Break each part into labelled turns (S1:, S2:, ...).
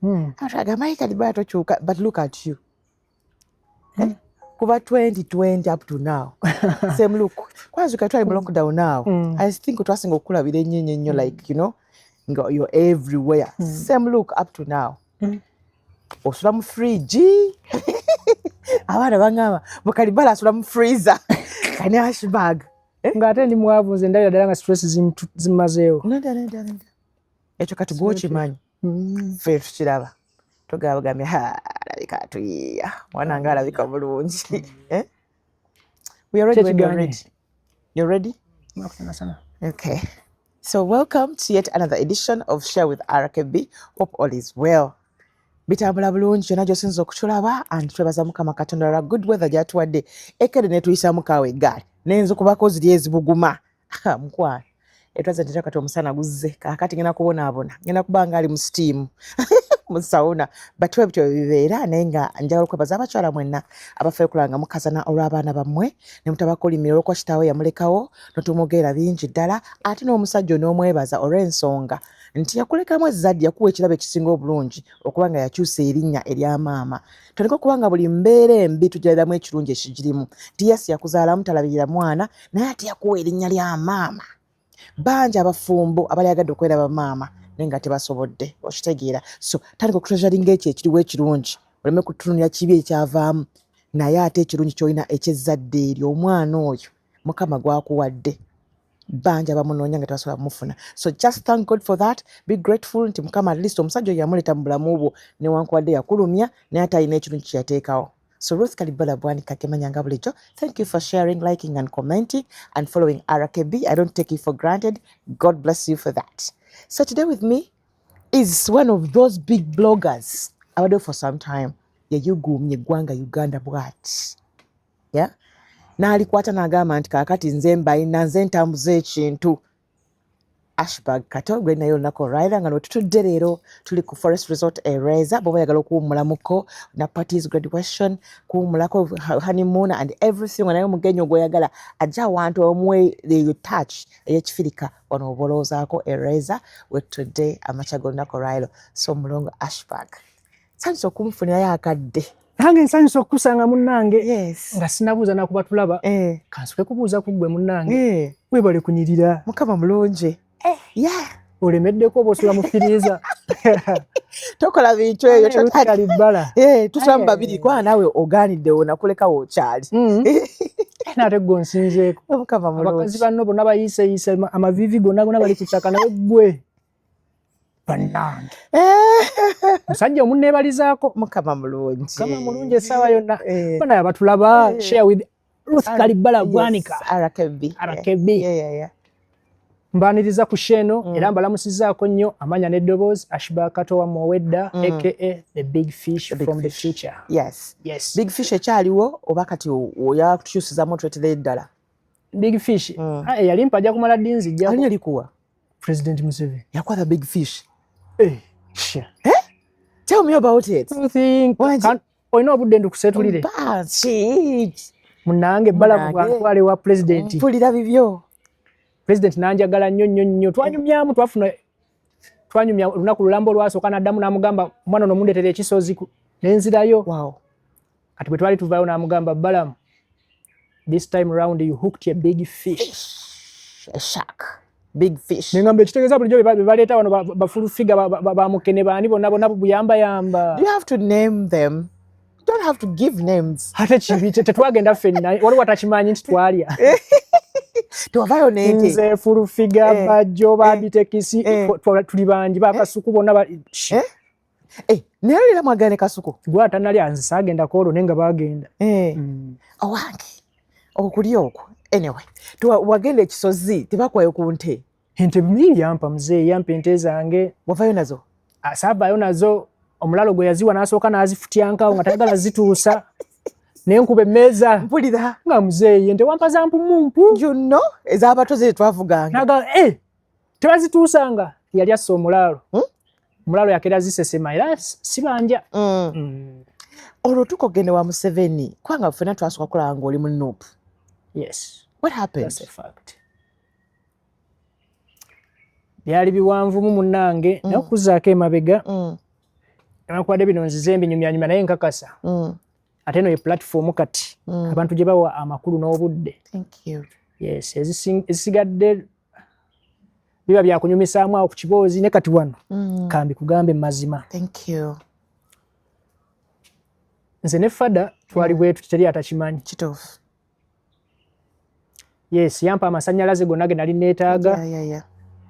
S1: Agamba Kalibbala tokyuka, but look at you. Eh? Kuva 2020 up to now, same look. Kwanza twali mu lockdown now. I think twasinga okukulabira ennyo ennyo ennyo, like nga you're everywhere. Same look up to now. Osula mu fridge. Abaana baŋŋamba Mukalibala asula mu freezer kani Ashbag.
S2: Ng'ate ndi mwavu nze, ndabira ddala nga stress zimmazeewo.
S1: Nedda, nedda, nedda, ekyo kati gwokimanyi. Ffe tukiraba, tugamba bagambye, "Ha, alabika atuyiiya, mwana nga alabika bulungi." Eh? We are ready when you're
S2: Kyekiganye.
S1: ready. You're ready?
S2: Sana sana.
S1: Okay. So welcome to yet another edition of Share with RKB. Hope all is well. Bitambula bulungi kyonna gy'osinza okutulaba, and twebaza Mukama Katonda lwa good weather gy'atuwadde. Ekedde ne tuyisamu kaawa eggaali n'enzikubako ziri ezibuguma. Ha, mukwano, etwaza ntera kati omusana guzze, kaakati ngenda kubonaabona, ngenda kuba nga ali mu steam, mu sauna, but bwe bityo bibeera. Naye nga njagala okwebaza abakyala mwenna abafaayo okulaba nga mukazana olw'abaana bammwe ne mutabakolimira olw'okuba kitaawe yamulekawo notumwogerera bingi ddala, ate n'omusajja n'omwebaza olw'ensonga nti yakulekamu ezzadde, yakuwa ekirabo ekisinga obulungi okuba nga yakyusa erinnya erya maama. Tandika okuba nga buli mbeera embi tugirabiramu ekirungi ekigirimu, nti yes, yakuzaalamu, talabirira mwana, naye ate yakuwa erinnya lya maama. Bangi abafumbo abalyagadde okubeera bamaama naye nga tebasobodde, okitegeera? So tandika okutreasuringa ekyo ekiriwo ekirungi, oleme kutunulira kibi ekyavaamu, naye ate ekirungi kyolina eky'ezzadde eryo, omwana oyo Mukama gwakuwadde. Bangi abamunoonya nga tebasobola kumufuna, so just thank God for that. Be grateful nti Mukama at least omusajja oyo yamuleeta mu bulamu bwo, newankubadde yakulumya, naye ate alina ekirungi kyeyateekawo. So Ruth Kalibala Bwanika Kemanya bulijjo, thank you for sharing, liking and commenting and following RKB. I don't take it for granted. God bless you for that. So today with me is one of those big bloggers abaddewo for some time, yayuguumya eggwanga Uganda bw'ati, yeah? N'alikwata n'agamba nti kaakati nze mbalina, nze ntambuza ekintu. Ashbag Kato gwe naye olunaku olwaleero nga lwetutudde leero tuli ku Forest Resort e Lweza. Bw'oba oyagala okuwummulamuko na parties, graduation, kuwummulako, honeymoon and everything, nga naye omugenyi ogw'oyagala ajja awantu omuwe eyo touch ey'ekifirika, wano oba olowoozaako e Lweza wetutudde amakya g'olunaku olwaleero. So mulongo Ashbag, nsanyusa okumufunirayo akadde.
S2: Nange nsanyusa okukusanga munnange.
S1: Yes.
S2: Nga sinabuuza nakuba tulaba, kansoke kubuuza ku ggwe munnange. Webale kunyirira.
S1: Mukama mulungi, yeah.
S2: Olemeddeko oba osula mu freezer?
S1: Tokola bintu ebyo.
S2: Kalibbala.
S1: Eh, tusula mu babiri, kubanga naawe ogaaniddewo nakulekawo okyali.
S2: Naate gwe onsinzeeko.
S1: Mukama
S2: Abakazi
S1: mulungi.
S2: banno bonna bayiiseyiise, amaviivi gonna gonna bali ku ttaka, naye ggwe bannange, musajja omunneebalizaako.
S1: Mukama mulungi.
S2: Mukama mulungi essaawa yonna. Bana abatulaba, Share with Ruth Kalibbala Bwanika.
S1: RKB.
S2: RKB.
S1: Yeah.
S2: Mbaniriza ku show eno era mbalamusizaako nnyo amanya n'eddoboozi, Ashba Kato wammwe owedda, aka the big fish.
S1: The big
S2: From the
S1: fish.
S2: future.
S1: Yes.
S2: Yes.
S1: Big fish ekyaliwo oba kati oyakukyusizamu otuletera eddala?
S2: Big fish. Ah, eyali mpa ajja kumala ddi nzijjako.
S1: Ani yalikuwa?
S2: President Museveni.
S1: Yakuwa the big fish?
S2: Eh, sure.
S1: Tell me about it.
S2: You think
S1: Wangi?
S2: Olina obudde ndukuseetulire?
S1: Banki.
S2: Munnange balamu
S1: Munnange.
S2: bwantwale wa president.
S1: Mpulira bibyo.
S2: President nanjagala nnyo nnyo nnyo, twanyumyamu, twafuna, twanyumya olunaku lulamba olwasooka, n'addamu n'amugamba, "Omwana ono mundeetera ekisozi," nenzirayo. Kati bwe twali tuvaayo n'amugamba, "Balamu, this time round you hooked a big fish."
S1: A shark. Big fish.
S2: Nengamba ekitegeeza bulijjo bye baleeta wano bafulufiga bamukene baani bonna bonna buyambayamba.
S1: Do you have to name them? You don't have to give names.
S2: Ate kibi tetwagenda ffenna, waliwo atakimanyi nti twalya.
S1: Tewavayo n'ente.
S2: Nze, Fulufiga, Bajjo, babitekisi, tuli bangi, bakasuku bonna
S1: Eh? Eh, naye olira mwagala ne Kasuku.
S2: Gwe atanalya, nze saagendako olwo naye nga bagenda.
S1: Owange. Okulya okwo. Anyway, wagenda ekisozi tebakwayo ku nte.
S2: Ente mingi yampa muzeeyi, yampa ente zange.
S1: Wavayo nazo.
S2: Saavaayo nazo, omulalo gwe yaziwa n'asooka n'azifutyankawo nga tayagala zituusa, nenkuba emmeeza.
S1: Mpulira.
S2: Nga muzeeyi ente wampa za mpumumpu.
S1: You know, ez'abato ze twavuganga.
S2: Naga tebazituusanga, yali assa omulaalo. Omulaalo yakeera zisesema era sibanja.
S1: Olwo tuka ogende wa Museveni, kubanga ffenna twasooka kulaba ng'oli mu NUP.
S2: Yes.
S1: What happened?
S2: That's a fact. Byali biwanvumu munnange, naye okuzzaako emabega, Newankubadde bino nzize mbinyumyanyumya, naye nkakasa ate eno ye platform kati abantu gye bawa amakulu n'obudde.
S1: Thank you.
S2: Yes, ezisigadde biba byakunyumisaamu awo ku kiboozi, ne kati wano kambi kugambe mazima.
S1: Thank you.
S2: Nze ne Fada twali bwetu, teri atakimanyi.
S1: Kituufu.
S2: Yes, yampa amasanyalaze gonna ge nali neetaaga,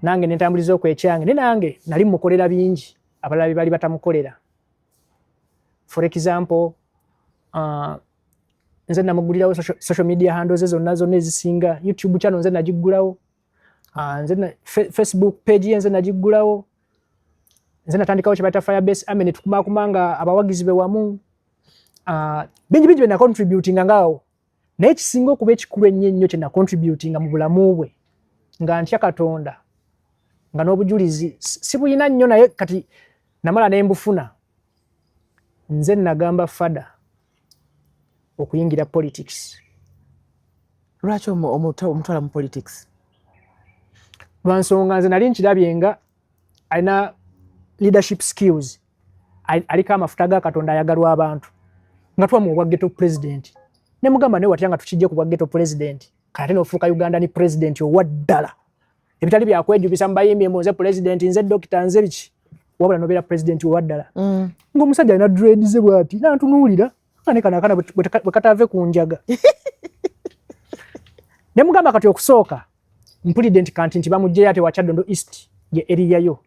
S2: nange nentambuliza okwo ekyange, ne nange nali mukolera bingi abalala bye bali batamukolera. For example, nze namugulirawo social media handles ze zonna zonna ezisinga. YouTube channel nze nagiggulawo, nze Facebook page ye nze nagiggulawo, nze natandikawo kye bayita Firebase Army ne tukumaakuma nga abawagizi be wamu. Bingi bingi bye nacontributinga ngaawo, naye ekisinga okuba ekikulu ennyo ennyo kye nacontributinga mu bulamu bwe nga ntya Katonda, nga n'obujulizi sibuyina nnyo, naye kati namala ne mbufuna, nze nagamba Fada okuyingira politics.
S1: Lwaki omutwala mu politics?
S2: Lwansonga nze nali nkirabye nga alina leadership skills, aliko amafuta ga Katonda, ayagalwa abantu, nga twamuwa obwa ghetto president. Ne mugamba, naye watya nga tukijje ku bwa ghetto president, kati n'ofuuka Uganda ni president owa ddala, ebitali byakwejubisa mu bayimbi mbu nze president, nze dokita, nze biki, wabula nobeera president owa ddala. Ng'omusajja alina dread ze bw'ati, nantunuulira nga ne kano akaana bwe katave ku njaga. Ne mugamba, kati okusooka mpulidde nti kanti nti bamuggyeyo ate wa Kyaddondo East ye eriyayo,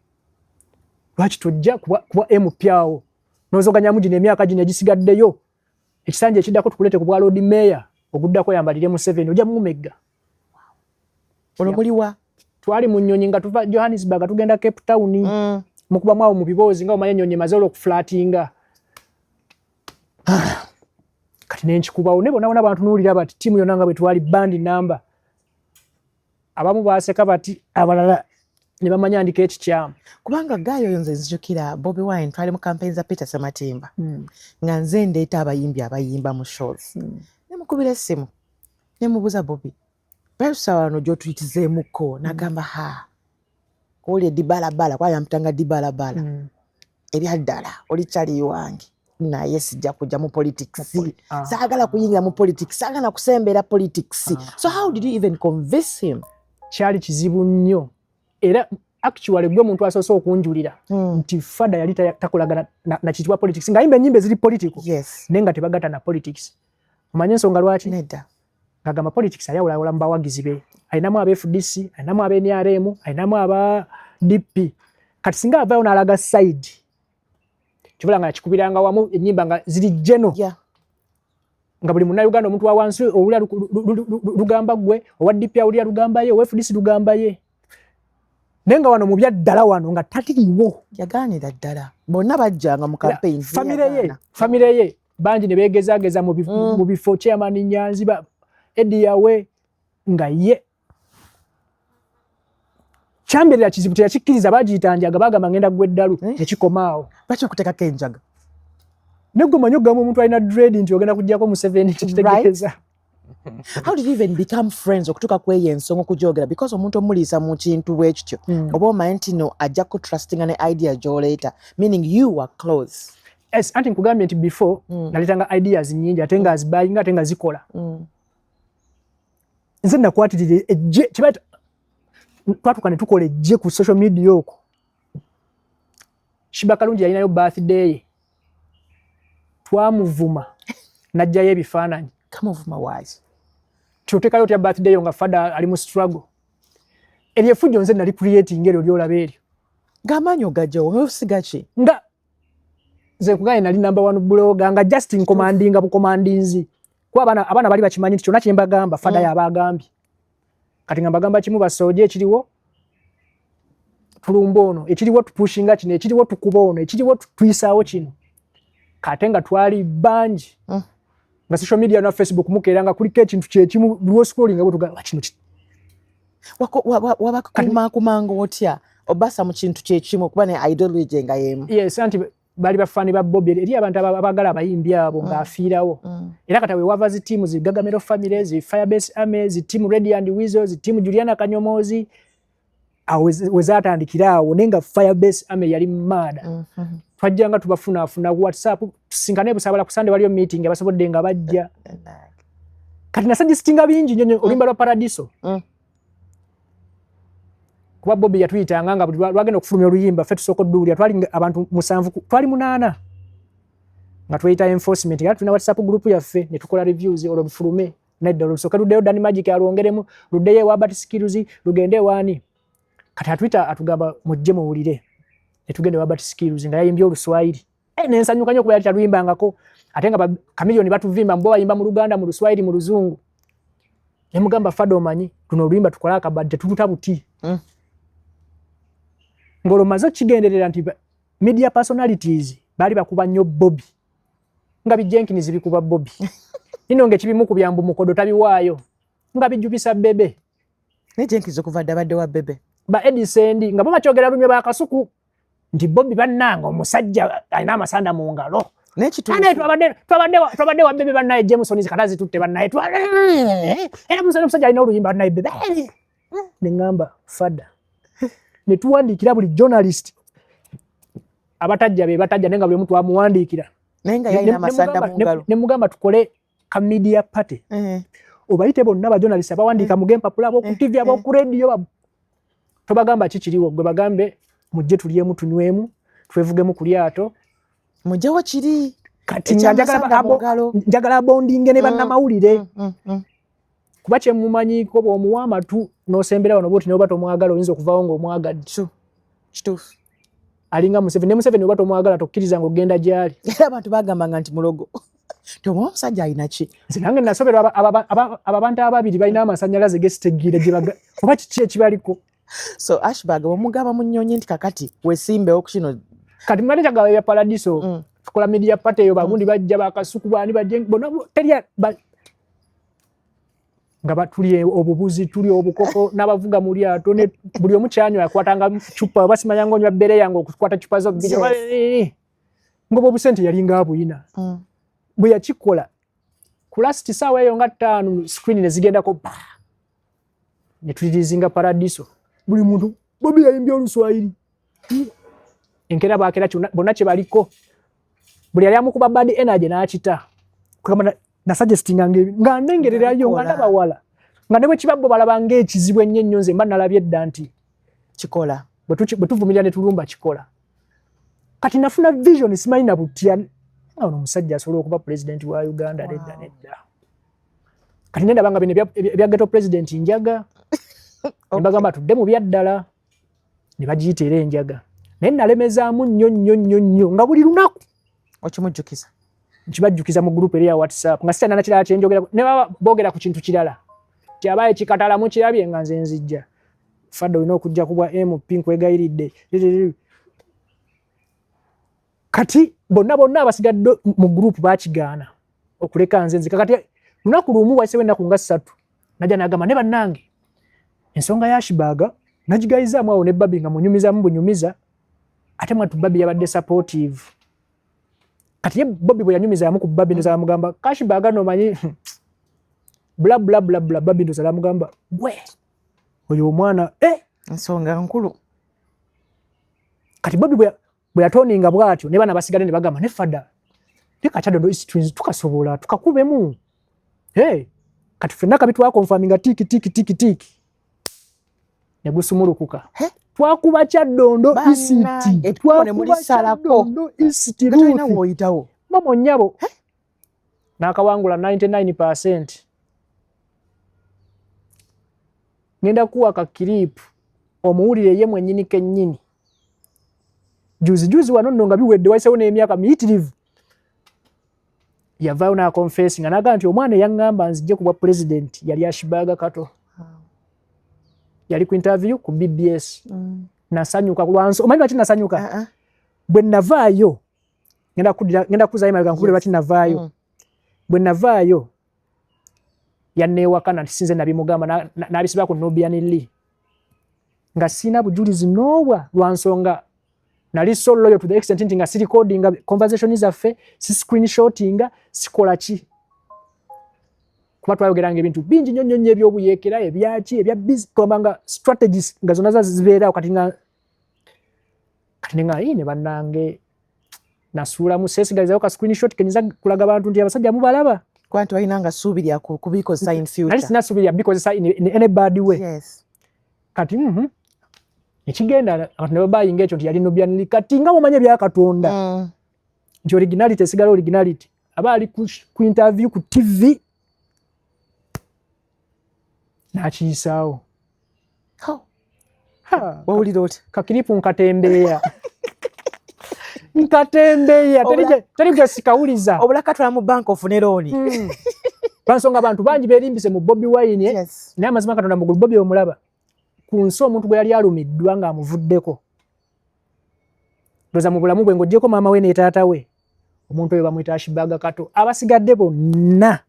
S2: lwaki tojja kuba MP awo n'ozoganyamu gino emyaka gino egisigaddeyo, ekisanja ekiddako tukuleete ku bwa Lord Mayor, oguddako yambalire Museveni, ojja mumegga.
S1: Olwo muliwa?
S2: Twali mu nnyonyi nga tuva Johannesburg tugenda Cape Town. Mukubamu awo mu biboozi nga omanya ennyonyi emaze olwokuflatinga. Kati nenkikubawo ne bonna bonna bantunuulira bati, ttiimu yonna nga bwe twali bandi namba, abamu baaseka bati, abalala ne bamanya ndiko ekikyamu.
S1: Kubanga gaayo oyo nze nzijukira Bobi Wine, twali mu campaign za Peter Sematimba, nga nze ndeeta abayimbi abayimba mu shows, nemukubira essimu nemubuuza, "Bobi, lwaki wano gy'otuyitizeemukko?" Nagamba, "Ha, oli edibalabala," kuba yampitanga dibalabala. "Ebyaddala oli kyali wange, naye sijja kujja mu politics. Saagala kuyingira mu politics, saagala kusembera politics." So how did you even convince him?
S2: Kyali kizibu nnyo, era actually gwe muntu asoose okunjulira nti Fada yali takolagana na kitibwa politics, ng'ayimba ennyimba eziri political, naye nga tebagatta na politics. Omanye ensonga lwaki?
S1: Nedda.
S2: Ng'agamba politics ayawulayawula mu bawagizi be, alinamu aba FDC, alinamu aba NRM, alinamu aba DP. Kati singa avaayo n'alaga side, kibula nga yakikubiranga wamu ennyimba nga ziri geno, nga buli munnayuganda, omuntu wa wansi owulira lugamba gwe, owa DP awulira lugamba ye, owa FDC lugamba ye, naye nga wano mu byaddala wano nga tatiriwo.
S1: Yagaanira ddala, bonna bajjanga mu campaign.
S2: Famire ye bangi ne beegezaageza mu bifo, chairman Nyanzi, ba Eddie Yawe, nga ye kyamberera kizibu, teyakikkiriza. Bagiyita njaga, bagamba ngenda gwa eddalu.
S1: Eh?
S2: Nekikomaawo.
S1: Lwaki okuteekako enjaga?
S2: Negwe omanyi okugamba omuntu alina dread nti ogenda kuggyako Museveni, kyekitegeeza.
S1: How did you even become friends okutuuka ku eyo ensonga okugyogera? Because omuntu omuliisa mu kintu bwe kityo, oba omanyi nti no ajja kutrustinga ne idea gy'oleeta, meaning you were close.
S2: Yes, anti nkugambye nti before naleetanga ideas nyingi, ate nga azibayinga, ate nga zikola. Nze nakwatirira ejje kibaita, twatuka ne tukola ejje ku social media okwo. Shiba Kalungi yalinayo birthday ye, twamuvuma n'ajjayo ebifaananyi.
S1: Kamuvuma waaki?
S2: Tyotekayo otya birthday yo nga Fada ali mu struggle? Eryo effujjo nze nali creating, eryo lyolaba eryo.
S1: Ng'amaanyi ogajjawo osiga ki?
S2: Nga nze nkugambye nali number one blogger, nga just nkomandinga bukomandinzi, kuba abaana bali bakimanyi nti kyonna kye mbagamba Fada yaba agambye. Kati nga mbagamba kimu, basooje ekiriwo tulumba ono, ekiriwo tupushinga kino, ekiriwo tukuba ono, ekiriwo tuyisaawo kino. Kate nga twali bangi nga social media na Facebook mukeera nga kuliko ekintu kyekimu, lwoscrollinga bwetugamba kino
S1: Wabakumakumanga otya obasa mu kintu kyekimu okuba ne ideology nga yemu?
S2: Yes, anti bali bafaani ba Bobi, eri abantu abaagala abayimbi abo ng'afiirawo. Era kati wewava zi tiimu zi Gagamero Family, zi Firebase Army, zi tiimu Ready and Weasel, zi tiimu Juliana Kanyomozi, awo wezatandikira awo, naye nga Firebase Army yali maada. Twajjanga tubafunaafuna WhatsApp, tusinkane Busabala ku Sande, waliyo meeting, abasobodde nga bajja. Kati nasuggestinga bingi nnyo nnyo, oluyimba lwa Paradiso. Kuba Bobi yatuyitanga nga buli lwagenda okufulumya oluyimba, ffe tusooka odduwulira. Twali abantu 7, twali munaana nga tweyita enforcement, era tulina WhatsApp group yaffe ne tukola reviews. Olwo lufulume nedda, olwo lusooke luddeyo Danny Magic alwongeremu, luddeyo ewa Bat Skills, lugende ewaani. Kati atuyita, atugamba, "Mujje muwulire." Ne tugenda ewa Bat Skills nga yayimbye Oluswayiri. Eh, nensanyuka nnyo kuba yali taluyimbangako, ate nga Chameleone batuvimba mbo bayimba mu Luganda, mu Luswayiri, mu Luzungu. Ne mugamba, "Fada, omanyi luno oluyimba tukole akabadde tetuluta buti." Ng'olwo maze okukigenderera nti media personalities baali bakuba nnyo Bobi, nga bijenkinizi bikuba Bobi nino, ng'ekibimu ku byambu mukodo tabiwaayo, nga bijubisa Bebe.
S1: Naye Jenkins okuva dda abadde wa Bebe.
S2: Ba Edisendi nga bo bakyogera lunywe bakasuku nti Bobi bannange omusajja alina amasanda mu ngalo.
S1: Naye kituufu.
S2: Ane twabadde wa Bebe bannaye, Jameson katazi tutte bannaye, era omusajja alina oluyimba bannaye Bebe. Ne ŋŋamba fada, ne tuwandiikira buli journalist, abatajja be batajja, naye nga buli omu twamuwandiikira.
S1: Naye nga yalina amasanda mu ngalo.
S2: Ne mugamba tukole ka media party, obayite bonna ba journalist abawandiika mu g'empapula, ab'oku TV, ab'oku radio, tobagamba ki kiriwo, gwe bagambe mujje tulyemu, tunywemu, twevugemu ku lyato.
S1: Mujjewo kiri
S2: Kati nga
S1: ekyamasanda mu ngalo.
S2: Njagala bondinge ne bannamawulire, kuba kyemumanyiiko, bw'omuwa amatu n'osembera wano bwoti, noba tomwagala oyinza okuvaawo ng'omwagadde.
S1: True. Kituufu.
S2: Alinga Museveni, ne Museveni oba tomwagala tokkiriza ng'ogenda gy'ali.
S1: Era abantu bagambanga nti mulogo, toba omusajja alina ki?
S2: Nze nange nasoberwa aba bantu ababiri balina amasannyalaze gesitegiira gye baga oba kiki ekibaliko.
S1: So Ashburg bwemugamba mu nnyonyi nti kakati wesimbewo ku kino.
S2: Kati mbadde njagala ebya Paradiso. Tukola media party eyo, bagundi bajja, bakasuku baani bajje bonna, teri nga tuli obubuzi, tuli obukoko n'abavuga mu lyato, ne buli omu kyanywa yakwatanga cupa, oba simanya ng'onywa bbere yange okukwata cupa zo bbiri. Nga obusente yalinga abuyina. Bwe yakikola ku last saawa eyo nga 5, screen ne zigendako ba, ne tulirizinga Paradiso, buli muntu Bobi yayimbye Oluswayiri. Enkeera baakera kyonna bonna kye baliko, buli yali amukuba bad energy n'akita. Kugamba nasuggestinga nga ndengererayo nga
S1: Ngabikola.
S2: ndaba wala, nga ne bwe kiba bo balaba ng'ekizibu ennyo ennyo, nze mba nalabye edda nti
S1: kikola.
S2: Bwe tuvumirira ne tulumba kikola. Kati nafuna vision, simanyi na butya, nga ono omusajja asobola okuba pulezidenti wa Uganda. Nedda, nedda. Kati nendaba nga bino ebya ghetto president njaga, ne bagamba tudde mu byaddala, ne bagiyita era enjaga, naye nalemezaamu nnyo nnyo nnyo nnyo nga buli lunaku
S1: okimujjukiza.
S2: Nkibajjukiza mu group eri ya WhatsApp, nga sikyalina nakirala kyenjogera, ne baba boogera ku kintu kirala ti abaye kikatala mukirabye, nga nze nzijja, "Fadde, olina okujja ku bwa MP, nkwegayiridde." Kati bonna bonna abasigadde mu group bakigaana okuleka nze nzika. Kati lunaku lumu, wayisewo ennaku nga 3, najja nagamba, "Ne bannange, ensonga ya Ashburg nagigayizaamu awo ne Babi nga munyumizamu bunyumiza." Ate mwatu Babi yabadde supportive. Kati ye Bobi bwe yanyumizaamu ku Babi, ndoza amugamba Kashbaga nomanyi bla bla bla bla. Babi ndoza amugamba, "Gwe oyo omwana, eh!"
S1: Ensonga nkulu.
S2: Kati Bobi bwe yatoninga bw'atyo, ne bana basigale ne bagamba, "Ne fada ne Kyadondo East Twins tukasobola, tukakubemu." Hey, kati ffenna kabi twakonfaminga tick tick tick tick, ne gusumulukuka.
S1: He?
S2: Twakuba Kyaddondo East.
S1: Bannange, ekkubo ne
S2: Twakuba
S1: mulisalako.
S2: Kyaddondo East.
S1: Nga tolina
S2: Ruth.
S1: w'oyitawo.
S2: Mama nnyabo n'akawangula 99%. Ngenda kuwa ka clip omuwulire ye mwennyini kennyini. Juzi juzi wano nno nga biwedde, wayisewo n'emyaka miyitirivu, yavaayo n'aconfessi nga n'agamba nti omwana eyaŋŋamba nzijje ku bwa pulezidenti yali Ashburg Kato. Yali ku interview ku BBS. Nasanyuka lwansi. Omanyi lwaki nasanyuka?
S1: Ah, ah.
S2: Bwe navaayo, ngenda kuzayo mabega nkubule lwaki navaayo. Bwe navaayo yanneewakana nti sinze nabimugamba, n'abisiba ku Nubian Lee, nga sina bujulizi n'obwa, lwansonga nali so loyal to the extent nti nga sirecordinga conversation zaffe, si screenshotinga, sikola ki, kuba twayogeranga ebintu bingi nnyo nnyo nnyo ebyobuyeekera, ebyaki, ebya busy, nga strategies nga zonna zibeerawo. Kati nga kati nenga ne bannange Nasuulamu, seesigalizayo ka screenshot kenyinza kulaga bantu nti abasajja mubalaba.
S1: Kuba nti walina nga ssuubi lya kubikozesa in future.
S2: Nali sina ssuubi lya bikozesa in any bad way. Kati ekigenda abantu ne babayinga ekyo nti yali Nubian Li. Kati nga bw'omanyi ebya Katonda nti originality esigala originality, aba ali ku interview ku TV n'akiyisaawo.
S1: Wawulira otya?
S2: Ka clip nkatembeeya, nkatembeeya, teri gwe sikawuliza.
S1: Obulaka twala mu bank ofune loan.
S2: Lwansonga abantu bangi beerimbise mu Bobi Wine. Naye amazima Katonda mugulu, Bobi omulaba ku nsi omuntu gwe yali alumiddwa ng'amuvuddeko, ndoza mu bulamu bwe ng'oggyeko maama we ne taata we, omuntu oyo bamuyita Ashburg Kato. Abasigadde bonna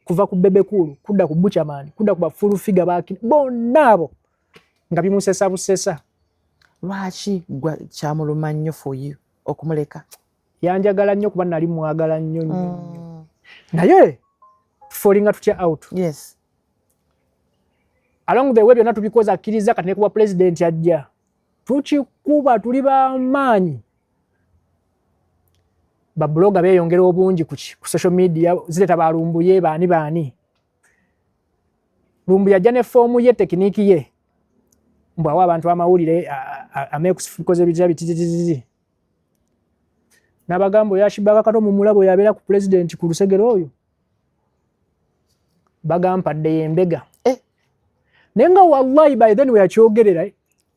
S2: kuva ku Bebe Cool kudda ku Buchaman kudda ku ba Full Figure baki, bonna abo nga bimusesa busesa.
S1: Lwaki gwa kyamuluma nnyo for you okumuleka?
S2: Yanjagala nnyo kuba nali mwagala nnyo nnyo nnyo. Naye tufolinga tutya out? Along the way byonna tubikoze, akkiriza. Kati nekuba pulezidenti ajja, tukikuba, tuli bamaanyi, ba blogger beeyongera obungi ku social media, zireeta balumbuye baani baani. Lumbuye ajja ne form ye, technique ye, mbw awa abantu amawulire ameekukoze bitya bititititi, n'abagamba oyo Ashburg Kato mumulabo yabeera ku pulezidenti ku lusegere oyo bagampadde yembega. Naye nga wallahi by then weyakyogerera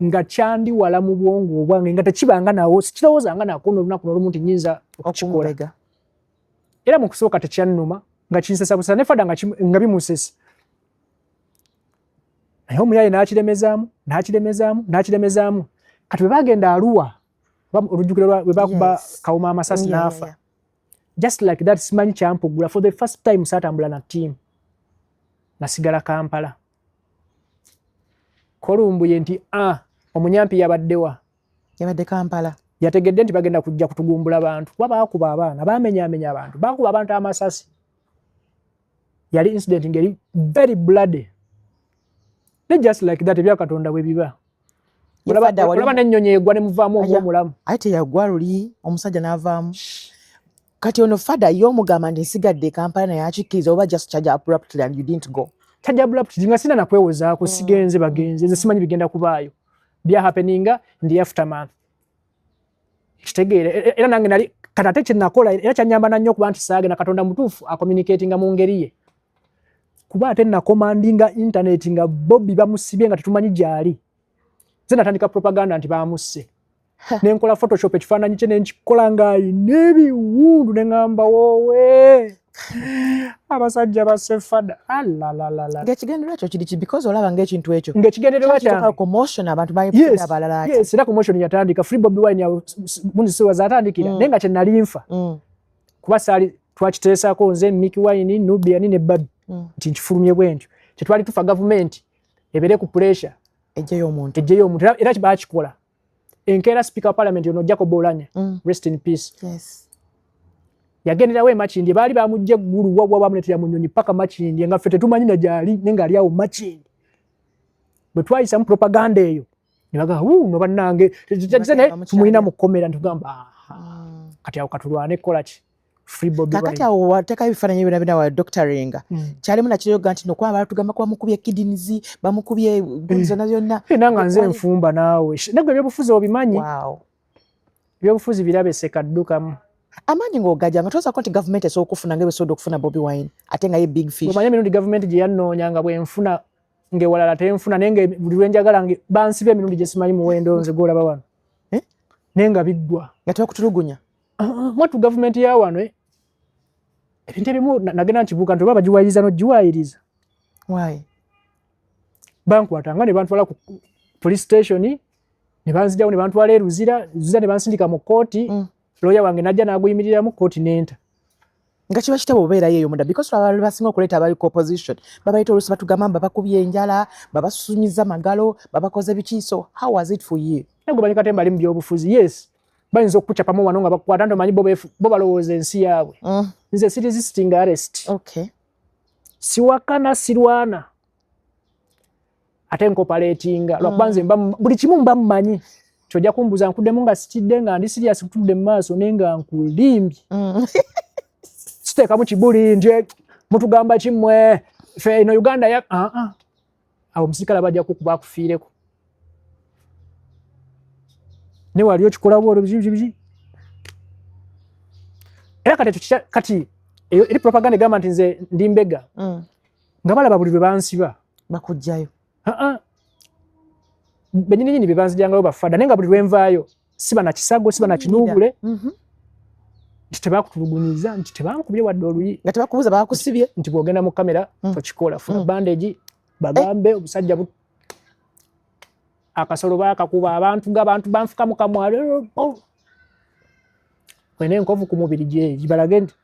S2: nga kyandi wala mu bwongo obwange, nga tekibanga nawo, sikirowoozanga nako n'olunaku n'olumu nti nyinza okukikola.
S1: Okumubega.
S2: Era mu kusooka tekyannuma, nga kinsesa busa ne fada nga bimusesa, naye omuyaye n'akiremezaamu, n'akiremezaamu, n'akiremezaamu. Kati bwe bagenda Arua, olujjukiro bwe bakuba Kawuma amasasi n'afa. Just like that, simanyi kyampugula, for the first time saatambula na team, nasigala Kampala. Kolumbuye nti a omunyampi yabaddewa?
S1: Yabadde Kampala.
S2: Yategedde nti bagenda kujja kutugumbula bantu kuba baakuba abaana, bamenyamenya abantu, bakuba abantu amasasi. Yali incident ngeri very bloody ne just like that, ebya Katonda bwe biba. Olaba n'ennyonyi egwa ne muvaamu omulamu.
S1: Ate teyagwa luli omusajja n'avaamu? Kati ono fada ye omugamba nti nsigadde e Kampala, naye akikkiriza oba just charge abruptly and you didn't go?
S2: Charge abruptly, nga sina nakwewozaako. Sigenze, bagenze, nze simanyi bigenda kubaayo, bya happeninga ndi aftermath, kitegeere. Era nange nali kati ate kyenakola era kyanyamba nannyo okuba nti saagenda. Katonda mutuufu, acommunicatinga mu ngeri ye, kuba ate nacommandinga internet nga Bobi bamusibye nga tetumanyi gyali. Nze natandika propaganda nti bamusse, nenkola photoshop ekifaananyi kye nenkikola ng'ayina ebiwundu, neŋŋamba woowe, abasajja basse fada, alalalala.
S1: Ng'ekigendererwa kyo kiri ki? Because olaba ng'ekintu ekyo
S2: ng'ekigendererwa kyange
S1: commotion, abantu
S2: Yes,
S1: abalala ati
S2: yes, era commotion yatandika, free Bobi Wine awo gundi siwa zatandikira. Naye nga kye nali nfa kuba saali twakiteesaako nze, Mikie Wine, Nubian ne Babi nti nkifulumye bwe ntyo, kyetwali tufa gavumenti ebeere ku pressure
S1: ejjeyo omuntu.
S2: Ejjeyo omuntu. Era bakikola enkeera. Speaker wa parliament ono Jacob Oulanyah, rest in peace, yagenderawo e Makindye. Baali bamugja eggulu wabwa, bamuleetera mu nnyonyi paka Makindye, nga ffe tetumanyi na gyali, naye ng'ali awo Makindye. Bwe twayisamu propaganda eyo ne bagamba, "Wuu, no bannange naye tumulina mu kkomera." Ntugamba, "Aha, kati awo katulwane kukola ki? Free Bobi
S1: Kakati
S2: Wine."
S1: Awo wateekayo ebifaananyi byonna byonna wa doctoringa, kyalimu nakiryoga nti nokuba batugamba kuba bamukubye kidneys, bamukubye gundi zonna byonna.
S2: Era nga nze nfumba naawe, nagwe ebyobufuzi obimanyi. Ebyobufuzi birabe sekaddukamu.
S1: Amaanyi ng'ogajja nga tozaako nti gavumenti esobola okufuna nga ebesobodde okufuna Bobi Wine, ate nga ye big fish.
S2: Omanyi emirundi gavumenti gye yannoonya nga bwenfuna ng'ewalala tenfuna, naye nga buli lwenjagala nge bansiba emirundi gye simanyi muwendo, nze gwolaba wano.
S1: Eh?
S2: Naye nga biggwa.
S1: Nga tebakutulugunya?
S2: Ah, mwattu gavumenti ya wano ebintu ebimu nagenda nkibuuka nti oba bagiwayiriza n'ogiwayiriza.
S1: Why?
S2: Bankwatanga ne bantwala ku police station, ne banzijawo ne bantwala e Luzira, Luzira ne bansindika mu kooti. Looya wange najja n'aguyimiriramu kooti nenta.
S1: Nga kiba kitabo obeerayo eyo munda, because abantu basinga okuleeta abali ku opposition babayita oluusi batugamba babakubye enjala, babasunyiza magalo, babakoze biki. So how was it for you?
S2: Naye gwe manyi katemba ali mu byobufuzi, yes, bayinza okukucapamu wano nga bakukwata nti omanyi bo balowooza ensi yaabwe. Nze si resisting arrest. Siwakana, sirwana, ate ncooperatinga lwakuba nze mba buli kimu mba mmanyi. Kyojja kumbuuza nkuddemu nga sikidde, nga ndi serious, kutudde mu maaso, naye nga nkulimbye. Siteekamu kibuli nti, "Eh, mutugamba kimmwe, fe eno Uganda ya ah, ah." Awo omusirikale bajja kukuba akufiireko, ne wali okikola bwolwo biki biki biki. Era kati ekyo kati eyo eri propaganda egamba nti nze ndi mbega, nga balaba buli lwe bansiba
S1: bakugjayo.
S2: Ah, ah. Bennyini be banzijangayo bafada, naye nga buli lwenvaayo siba na kisago, siba na kinuubule, nti tebakutulugunyiza, nti tebankubye wadde oluyi.
S1: Nga tebakubuuza bakusibye.
S2: Nti bw'ogenda mu kamera tokikola, funa bandage, bagambe obusajja akasolo bakakuba abantu, g'abantu banfuka mu kamwa, olina enkovu ku mubiri gye gibalage nti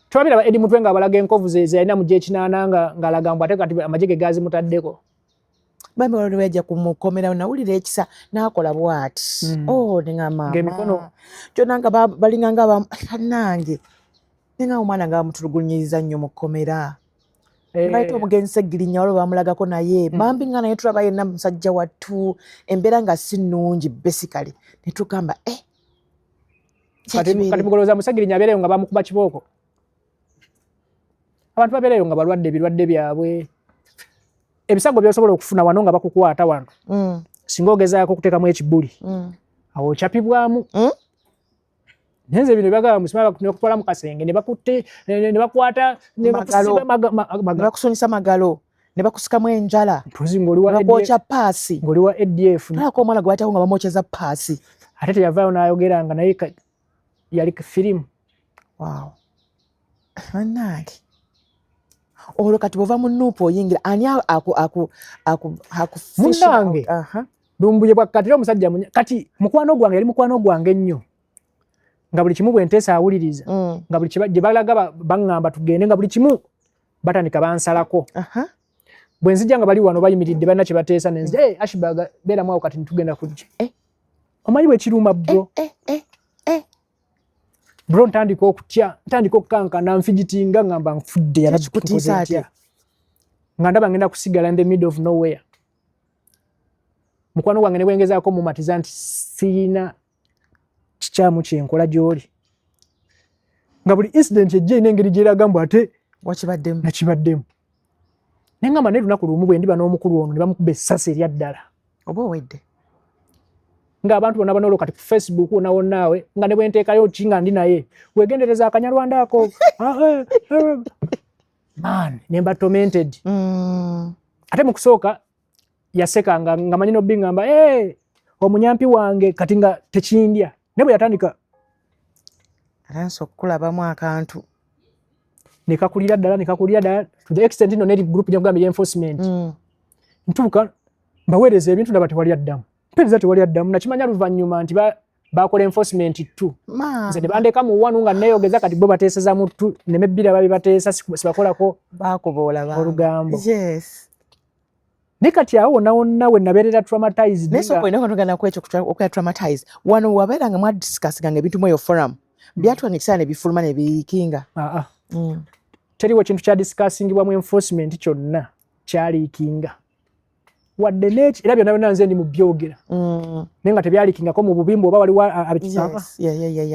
S2: tewabiraba. Eddie Mutwe nga abalaga enkovu ze yalina mu gyekinaana, nga ng'alaga mbu ate kati amagye ge gaazimutaddeko.
S1: Bambi, waliwo yajja kumukomera, nawulira ekisa n'akola bw'ati. Oh, neŋŋamba
S2: Ng'emikono-
S1: kyonna nga balinga nga bannange, nenga omwana nga bamutulugunyiriza nnyo mu kkomera. Bayita omugenzi Segirinya, waliwo bamulagako naye bambi nga naye tulaba yenna musajja wattu, embeera nga si nnungi basically, netugamba eh,
S2: Kati mugolooza Musegirinya abeereyo nga bamukuba kibooko? Abantu babeereyo nga balwadde ebirwadde byabwe, ebisago byosobola okufuna wano nga bakukwata wano, singa ogezaako okuteekamu ekibuli, awo okyapibwamu. Naye nze bino byagamba musima nekutwala mu kasenge ne bakutte ne bakwata ne
S1: Magalo.
S2: bakusiba
S1: Ne bakusonyesa magalo, ne bakusikamu enjala,
S2: mpozi ng'oli wa
S1: ne
S2: ADF,
S1: bakwokya paasi.
S2: Ng'oli wa ADF.
S1: Tulako omwana gwe bayitako nga bamwokyeza paasi.
S2: Ate teyavaayo n'ayogera nga naye yali firimu.
S1: Wow, bannange, olwo kati bwova mu NUP oyingira ani aku aku aku aku
S2: Munnange. Lumbuye bwakkatira omusajja kati mukwano gwange, yali mukwano gwange nnyo, nga buli kimu bwe nteesa awuliriza, nga buli gye balaga baŋŋamba tugende, nga buli kimu batandika bansalako. Bwe nzija nga bali wano bayimiridde, balina kye bateesa, nenzija, "Hey, Ashburg, beeramu awo, kati ntugenda kujja." Omanyi bwe kiruma, bro?
S1: Eh, eh, eh.
S2: Bro, ntandika okutya, ntandika okukankana, nfigitinga, ngamba nfudde.
S1: Kikutiisa
S2: Yalabbi, nga ndaba ngenda kusigala in the middle of nowhere. Mukwano gwange ne bwengezaako mumatiza nti sirina kikyamu kyenkola gy'oli, nga buli incident ejja erina engeri gyeraga mbu ate
S1: wakibaddemu.
S2: Nakibaddemu. Naye ngamba naye lunaku lumu bwe ndiba n'omukulu ono ne bamukuba essasi erya ddala,
S1: oba owedde.
S2: Ng'abantu bonna banoolo kati ku Facebook wonna wonnaawe, nga ne bwenteekayo ki nga ndi naye, wegendereza akanyarwanda ako. Ah, eh, eh. Man, ne mba tormented. Ate mu kusooka yaseka nga manyi nobbi, ngamba, "Hey, omunyampi wange," kati nga tekindya, naye bwe yatandika
S1: atandise okukulabamu akantu.
S2: Nekakulira ddala, nekakulira ddala to the extent no neri group gyakugamba enforcement, ntuuka mbaweereza ebintu, ndaba tewali addamu, mpeereza tewali addamu. Nakimanya luvannyuma nti bakola enforcement two, nze ne bandeka mu one nga neeyogeza, kati bo bateeseza mu two, neme bbiri babi bateesa sibakolako.
S1: Bakuboola.
S2: Olugambo. Naye kati awo wonna wonna we nabeerera traumatized.
S1: Naye sooka olina okutugana ku ekyo okuya traumatized wano, wabeera nga mwadiscussinganga ebintu mu eyo forum, byatuwanga ekiseera ne bifuluma ne biyikinga.
S2: Ah, ah. Teriwo kintu kya discussingibwa mu enforcement kyonna kyaliikinga wadde neki, era byonna byonna nze ndi mu byogera, naye nga tebyaliikingako mu bubimbu oba waliwo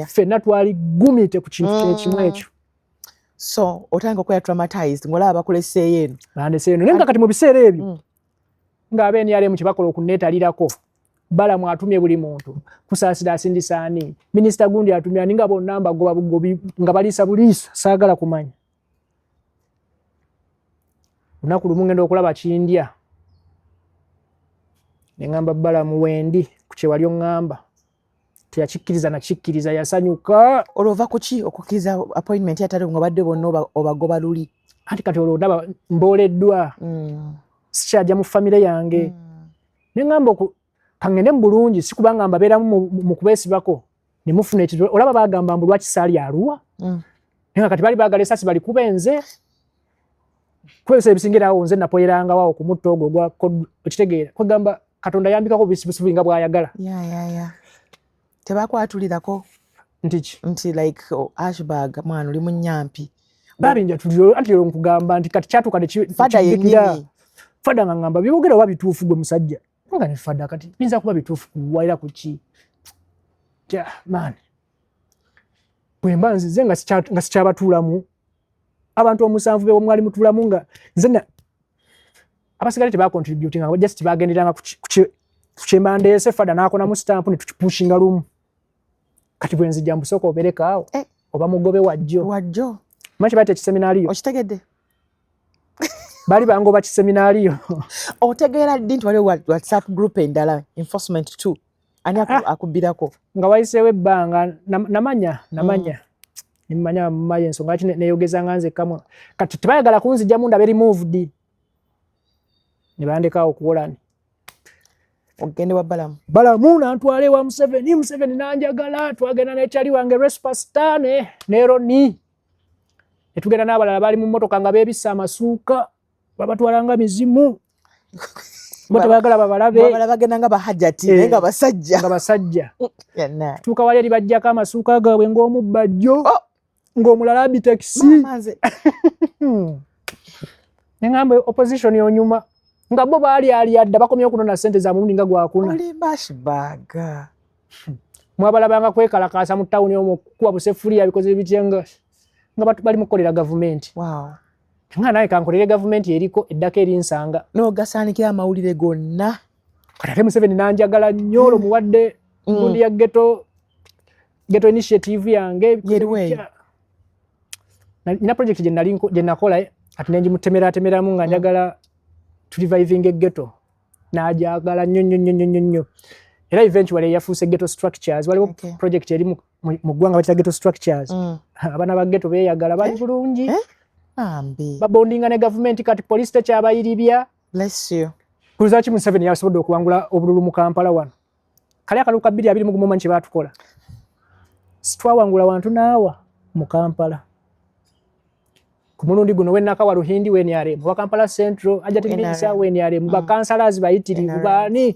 S2: ffenna twali gumite ku kintu kyekimu ekyo.
S1: So otandika okubeera traumatized ng'olaba bakuleseeyo eno.
S2: Bandeseeyo eno, naye nga kati mu biseera ebyo ng'aba NRM kye bakola okunneetalirako, Balamu atumye buli muntu, Kusaasira asindisa ani, minisita gundi atumye ani, nga bonna mbagoba bugobi, nga baliisa buliisa, saagala kumanya. Lunaku lumu ngenda okulaba kindya, ne ŋŋamba Balamu, wendi ku kye wali oŋŋamba. Teyakikkiriza, nakikkiriza, yasanyuka.
S1: Olwo ova ku ki okukkiriza appointment yatali nga badde bonna obagoba luli?
S2: Anti kati olwo ndaba mbooleddwa, sikyajja mu famire yange. Ne ŋŋamba kaŋŋende mu bulungi, si kubanga mbabeeramu mu kubeesibako ne mufuna ekizibu. Olaba bagamba mbu lwaki saali aluwa, naye nga kati bali baagala esasi balikuba enze, kuba ebiseera ebisinga awo nze napoyerangawo awo ku mutto ogwo ogwa okitegeera, kwegamba Katonda yambikako bisibusibu nga bw'ayagala.
S1: Ya, tebakwatulirako?
S2: Nti ki?
S1: Nti like, oh, Ashburg mwana oli munyampi.
S2: Babinjatulira, anti olwo nkugamba nti kati kyatuuka
S1: Fada
S2: nekiddikira
S1: yennyini.
S2: Fada nga ngamba byogera oba bituufu, gwe musajja. Nga ne fada kati biyinza kuba bituufu kuwalira ku ki? Ja man, bwe mba nzize nga sikyabatuulamu abantu 7 be mwali mutuulamu, nga nze abasigale tebacontributinga, just bagenderanga ku kyembandeese. Fada n'akonamu stamp ne tukipushinga lumu. Kati bwe nzija mbusooka oberekaawo eh, oba mugobe wajjo.
S1: Wajjo.
S2: Manyi bayita ekiseminaaliyo.
S1: Okitegedde.
S2: Bali bangoba kiseminaaliyo.
S1: Otegeera ddi nti waliwo WhatsApp group endala, enforcement 2? Ani akubbirako?
S2: Nga wayiseewo ebbanga namanya nimanya mmaye ensonga lwaki neyogezanga nze kamwa. Kati tebayagala kunzijjamu ndabe removed, ne bandekaawo okuwolani.
S1: Ogende wa Balamu.
S2: Balamu nantwala ewa Museveni. Museveni nanjagala, twagenda nekyali wange Respasta ne Roni, netugenda n'abalala bali mu mmotoka nga beebisse amasuuka, babatwalanga mizimu, bo tebayagala babalabe.
S1: Babala bagenda nga bahajati naye nga basajja.
S2: Nga basajja. Tuuka wali eri bajjako amasuuka gaabwe ng'omubbajjo,
S1: Oh!
S2: ng'omulala abitakisi.
S1: Maama nze.
S2: Neŋŋamba opposition onyuma, nga bo baali alyadda bakomye okunona ssente za mulundi nga gwakuna.
S1: Olimba Ashburg.
S2: Mwabalabanga kwekalakaasa mu tawuni omwo, kukuba busefuliya, bikoze bitya, nga bali mu kukolera gavumenti. Nga naye kankolere gavumenti eriko eddako erinsanga.
S1: N'ogasaanikira amawulire gonna.
S2: Kati ate Museveni nanjagala nnyo, olwo muwadde gundi ya ghetto initiative yange.
S1: Yeriwo eyo.
S2: Nina project gye nali gye nakola, ati nengimutemeratemeramu nga njagala turevivinga eghetto, n'ajagala nnyo nnyo nnyo nnyo nnyo, era eventually yafuuse ghetto structures. Waliwo project eri mu ggwanga bakita ghetto structures. Abaana ba ghetto beeyagala, bali bulungi.
S1: Eh? Bambi.
S2: Babondinga ne gavumenti, kati poliisi tekyabayiribya.
S1: Bless you.
S2: Kuluzaki Museveni yasobodde okuwangula obululu mu Kampala wano? Kali akalulu ka 2021 manyi kye baatukola, sitwawangula wantu naawa mu Kampala. Ku mulundi guno wenakawa Luhindi we NRM, wa Kampala Central Hajati Minsa we NRM, bakansalazi bayitirivu baani.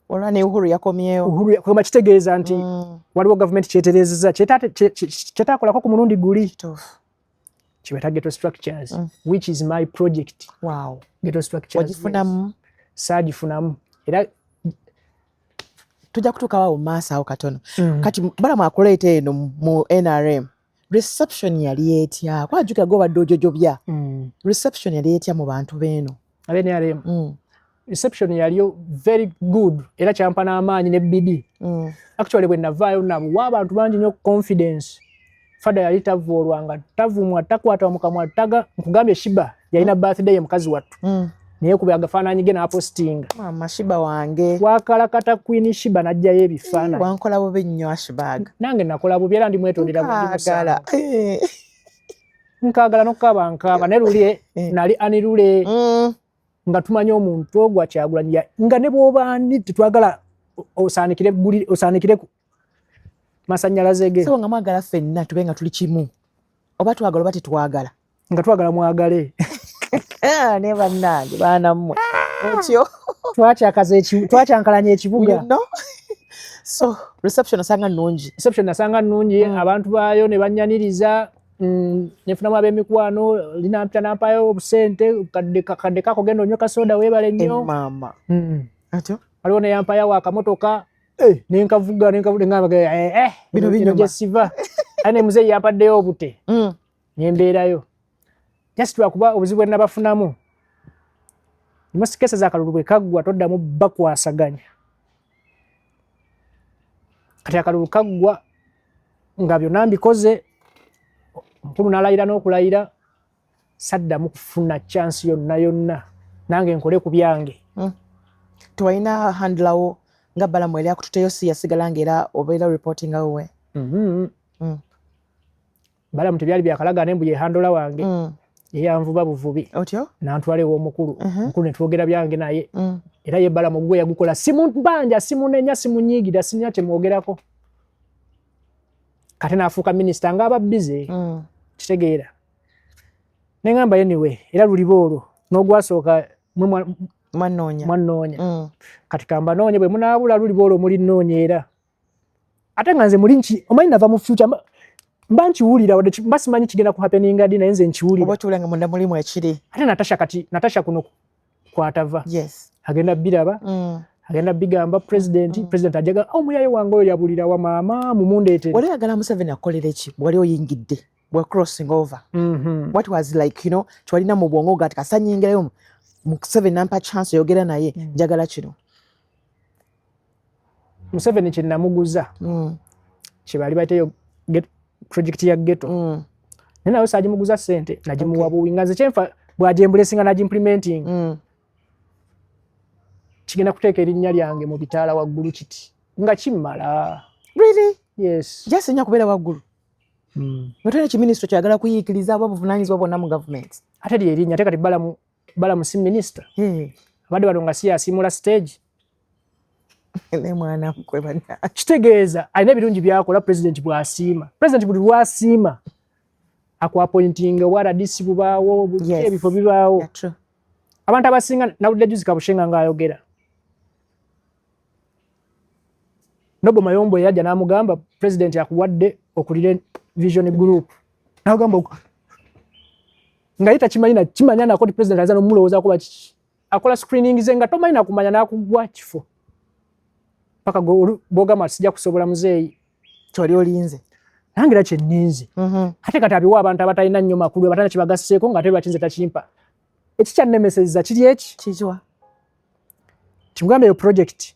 S1: Olwa ne Uhuru yakomyewo.
S2: Uhuru kugamba kitegeeza nti waliwo gavumenti kyetereezezza kyetaakolako ku mulundi guli.
S1: Kituufu.
S2: Kibeta ghetto structures, which is my project. Ghetto structures.
S1: Wagifunamu?
S2: Saagifunamu era.
S1: Tujja kutuuka awo mu maaso awo katono. Kati Balamu akuleeta eno mu NRM, reception yali etya? Kwajjukira gwe obadde ojojobya. Reception yali etya mu bantu b'eno?
S2: Abe NRM? Reception yaliyo very good, era kyampa n'amaanyi ne bidi. Actually bwe navaayo nabuwa abantu bangi nnyo confidence. Fada yali tavuolwanga, tavumwa, takwata mu kamwa, taga nkugambye. Sheebah yalina birthday ye, mukazi wattu, naye kuba agafaananyi ge n'apostinga.
S1: Mama Sheebah wange.
S2: Twakalakata Queen Sheebah n'ajjayo ebifaananyi.
S1: Wankola bubi nnyo, Ashburg.
S2: Nange nakola bubi era ndimwetondera.
S1: Nkaagala.
S2: Nkaagala nokukaaba nkaaba, naye luli nali anirule nga tumanyi omuntu ogwa Kyagulanyi, nga ne bw'obaani tetwagala osaanikire osaanikire masanyalaze ge.
S1: So nga mwagala ffenna tube nga tuli kimu, oba twagala oba tetwagala.
S2: Nga twagala mwagale.
S1: Ah, ne bannange baana mmwe otyo.
S2: Twakyankalanya ekibuga.
S1: You know? So reception osanga nnungi?
S2: Reception nasanga nnungi. Abantu baayo ne banyaniriza, nefunamu ab'emikwano, linampita nampayo obusente, kadde kako genda onywe kasoda, weebale nnyo.
S1: Maama. Atyo.
S2: Waliwo neyampayo akamotoka, eh, nenkavuga nenkavuga ngamba eh, eh,
S1: bino binyuma.
S2: Gye siva aye ne muzeeyi yampaddeyo obute nembeerayo, just lwakuba obuzibu bwe nabafunamu, most cases akalulu bwe kaggwa toddamu bakwasaganya. Kati akalulu kaggwa nga byonna mbikoze, omukulu n'alayira n'okulayira, saddamu kufuna chance yonna yonna nange nkole ku byange.
S1: Tewalina handler wo nga Balamu eri akututeyo, si yasigala nga era obeera reporting awuwe?
S2: Balamu tebyali byakalaga naye mbu ye handler wange. Yeyanvuba buvubi.
S1: Otyo.
S2: Nantwala ew'omukulu. Mukulu ne twogera byange naye. Era ye Balamu gwe yagukola, simubanja, simunenya, simunyiigira, sinya kyemwogerako. Kate n'afuuka minisita ng'aba busy. Kitegeera neŋŋamba anyway, era luliba olwo n'ogwasooka
S1: mwanoonya.
S2: Mwanoonya. Kati kambanoonye, bwe munaabula luliba olwo mulinoonya. Era ate nga nze muli nki omanyi nava mu future, mba nkiwulira wadde mba simanyi kigenda ku happeninga ddi, naye nze nkiwulira.
S1: Oba okiwulira nga munda mulimu ekiri.
S2: Ate Natasha, kati Natasha kuno kwatava. Agenda biraba. Agenda bigamba president. President ajaga, oh, omuyaye wange oyo yabulira wa maama mumundeetere.
S1: Wali oyagala Museveni akolere ki bwali oyingidde bwe crossing over? What was like, kyewalina mu bwongo gati kasanyingirayo Museveni nampa chance oyogera naye, njagala kino?
S2: Museveni kye namuguza, kye baali bateyo project ya ghetto. Naye nayo saagimuguza ssente, nagimuwa buwi nga nze kyenfa bw'agyembulesinga nagiimplementing. Kigenda kuteeka erinnya lyange mu bitaala waggulu kiti nga kimmala.
S1: Really?
S2: Yes.
S1: Jasinya kubeera waggulu nga tolina kiminisitule kyagala kuyiikiriza oba buvunaanyizibwa bwonna mu gavumenti.
S2: Ate lyerinnya, ate kati Balamu si minisita? Abadde bano nga si yasiimula stage.
S1: Ne mwana gwe banna.
S2: Kitegeeza alina ebirungi byakola president bw'asiima. President buli lwasiima akuappointinga, obwa RDC bubaawo, ebifo bibaawo.
S1: Yeah, true.
S2: Abantu abasinga nawulidde juzi Kabushenga ng'ayogera, Noble Mayombo yajja n'amugamba president akuwadde okulire Vision Group, n'agamba nga ye takimanyi na kimanya nako nti president ayinza n'omulowoozaako kiki, akola screening ze nga tomanyi nakumanya n'akugwa kifo paka bw'ogamba sijja kusobola muzeeyi.
S1: Kyoli olinze.
S2: Nange era kyenninze. Ate kati abiwa abantu abatalina nnyo makulu, abatalina kyebagasseeko, ng'ate lwaki nze takimpa? Ekikyannemesezza kiri eki?
S1: Kikiwa?
S2: Kimugambe eyo project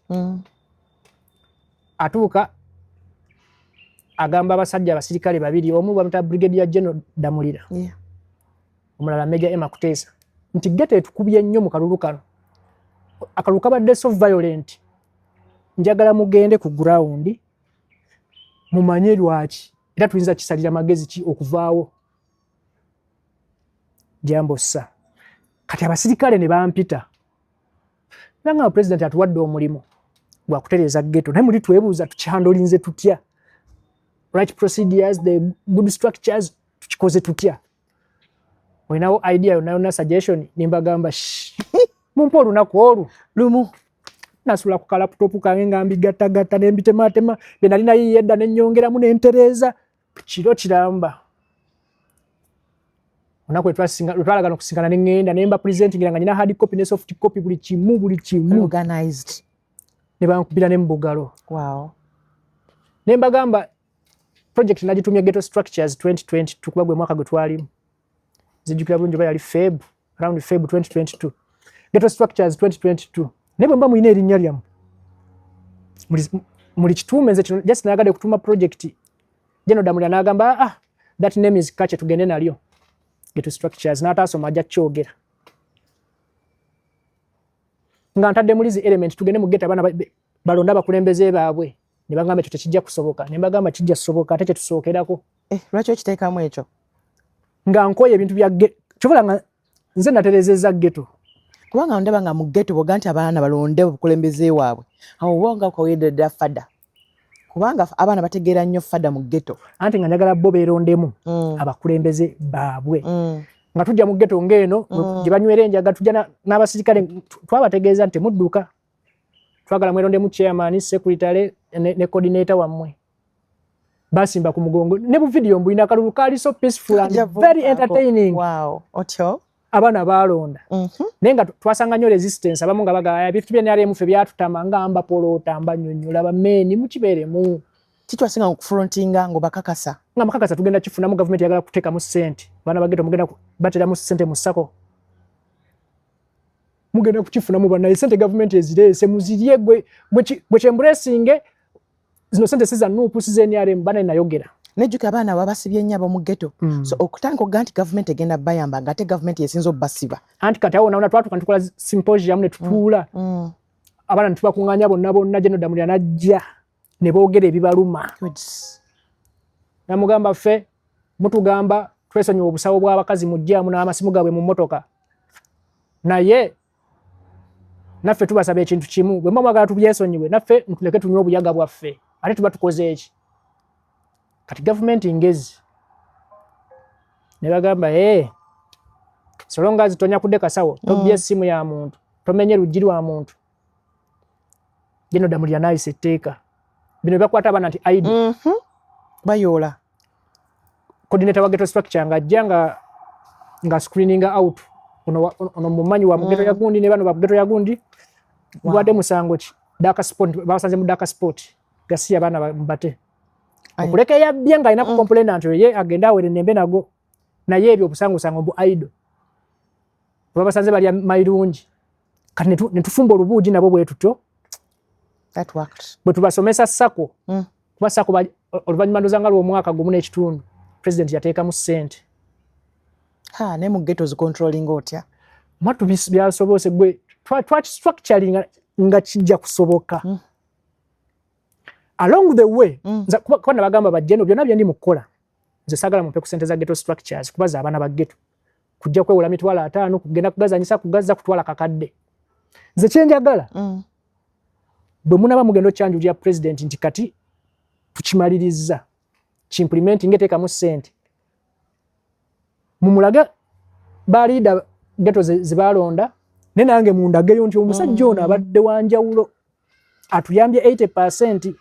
S2: atuuka agamba abasajja abasirikale babiri, omu bamuyita Brigadier General Damulira, omulala Major Emma Kuteesa, nti ghetto etukubye nnyo mu kalulu kano, akalulu kabadde so violent, njagala mugende ku ground mumanye lwaki, era tuyinza kisalira magezi ki okuvaawo. Jambo ssa kati abasirikale ne bampita nanga president atuwadde omulimu gwa kutereeza ghetto, naye muli twebuuza tukyandolinze tutya, right procedures, the good structures, tukikoze tutya? Olinawo idea yonna yonna, suggestion? Nimbagamba, mumpe olunaku olwo
S1: lumu.
S2: Nasula ku kalaptop kange nga mbigattagatta nembitematema bye nali nayiye edda, nenyongeramu nentereeza kiro kiramba. Olunaku lwetwalagana okusinkana, neŋŋenda nemba presentingira nga nyina hard copy ne soft copy, buli kimu, buli kimu.
S1: Organized.
S2: Ne bankubira ne mu bugalo. Ne mbagamba project nagitumye Ghetto Structures 2022, kuba gwe mwaka gwe twalimu, nzijukira bulungi oba yali Feb, around Feb 2022, Ghetto Structures 2022. Naye bwe mba mulina erinnya lyammwe muli kituume, nze kino just nayagadde kutuuma project. General Damulira n'agamba, "Ah, that name is catchy, tugende nalyo Ghetto Structures." N'ataasoma ajja kyogera nga ntadde mulizi element, tugende mu ghetto, abaana balonde abakulembeze baabwe. Ne bagamba ekyo tekijja kusoboka. Ne mbagamba kijja kusoboka, ate kyetusookerako.
S1: Eh, lwaki okiteekamu ekyo?
S2: Nga nkoye ebintu bya kyobola nga nze naterezezza ghetto.
S1: Kubanga ndaba nga mu ghetto bwoga nti abaana balonde obukulembeze waabwe, awo oba nga kawedde dda fada, kubanga abaana bategeera nnyo fada mu ghetto.
S2: Anti nga njagala bo beerondemu abakulembeze baabwe. Nga tujja mu ghetto ng'eno gye banywera enjaga, tujja n'abasirikale, twabategeeza nti temudduka, twagala mwerondemu chairman, secretary ne coordinator wammwe. Basimba ku mugongo ne bu video mbulina. Akalulu kaali so peaceful and very entertaining.
S1: Wow, otyo.
S2: Abaana baalonda. Naye nga twasanga nnyo resistance, abamu nga bagamba ebintu bya NRM ffe byatutama, nga mbapoloota, mbanyonnyola, bameeni mukibeeremu.
S1: Kiki wasinga okufrontinga ng'obakakasa?
S2: Nga makakasa tugenda kifunamu, gavumenti yagala kuteekamu ssente, baana ba ghetto mugenda bateramu ssente mu SACCO, mugenda kukifunamu bannaye, ssente gavumenti ezireese muzirye, gwe kyembulesinge zino ssente si za NUP, si za NRM, banaye nayogera.
S1: Nejjuka abaana babasibye nnyo ab'omu ghetto. So okutandika okuga nti gavumenti egenda bayamba ng'ate gavumenti yesinza obbasiba.
S2: Anti kati awo nawona twatuuka netukola symposium ne tutuula, abaana ne tubakuŋŋaanya bonna bonna, General Damulira najja ne boogera ebibaluma. Namugamba ffe mutugamba twesonyiwa obusawo bw'abakazi mujjaamu n'amasimu gaabwe mu mmotoka, naye naffe tubasaba ekintu kimu, bwe muba mwagala tubyesonyiwe, naffe mutuleke tunywe obuyaga bwaffe, ate tuba tukoze eki? Kati gavumenti ngezi ne bagamba, ee, so long as tonyakudde kasawo, tobbye essimu ya muntu, tomenye luggi lwa muntu. General Damulira n'ayisa etteeka bino bakwata abaana nti ID.
S1: Bayoola.
S2: Coordinator wa ghetto structure ng'ajja nga screening out ono, ono mumanyi wa mu ghetto ya gundi ne bano ba ghetto ya gundi. Gubadde musango ki? Dark spot, babasanze mu dark spot, gasiya abaana mubate. Okuleka eyabbye nga alina ku complainant ye agenda awere nembe nago, naye ebyo obusangosango bu idle. Babasanze balya mayirungi. Kati ne tufumba olubuugi nabo bwe tutyo.
S1: That worked.
S2: Bwe tubasomesa SACCO, kuba SACCO oluvannyuma ndoza nga lw'omwaka 1.5, president yateekamu ssente.
S1: Ha, ne mu ghetto controlling otya?
S2: Mwattu byasobose gwe twakistructuring nga kijja kusoboka. Along the way, kuba nabagamba bajjeno byonna bye ndi mu kukola, nze saagala mumpe ku ssente za ghetto structures kuba za abaana ba ghetto. Kujja kwewola 50,000 kugenda kugazanyisa kugazza kutwala kakadde. Nze kye njagala, bwe munaba mugenda okyanjulira president nti kati tukimaliriza, kiimplementing, eteekamu ssente, mumulage ba leader ghetto ze balonda, ne nange mundageyo nti omusajja ono abadde wanjawulo atuyambye 80%.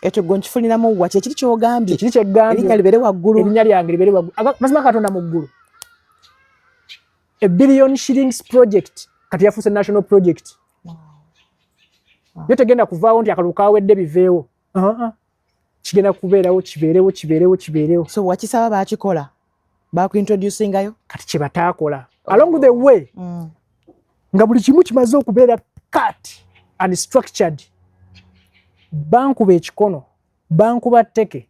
S1: Ekyo gwe nkifuniramu wa? Kyekiri kyogambye?
S2: Kyekiri kyeggambye.
S1: Erinnya libeere waggulu.
S2: Erinnya lyange libeere waggulu. Mazima Katonda mu ggulu, a billion shillings project kati yafuuse national project. Yo tegenda kuvaawo nti akalulu kawedde biveewo. Kigenda kubeerawo, kibeerewo, kibeerewo, kibeerewo.
S1: So wakisaba bakikola, bakuintroducingayo?
S2: Kati kye bataakola along the way, nga buli kimu kimaze okubeera cut and structured, bankuba ekikono, bankuba tteke,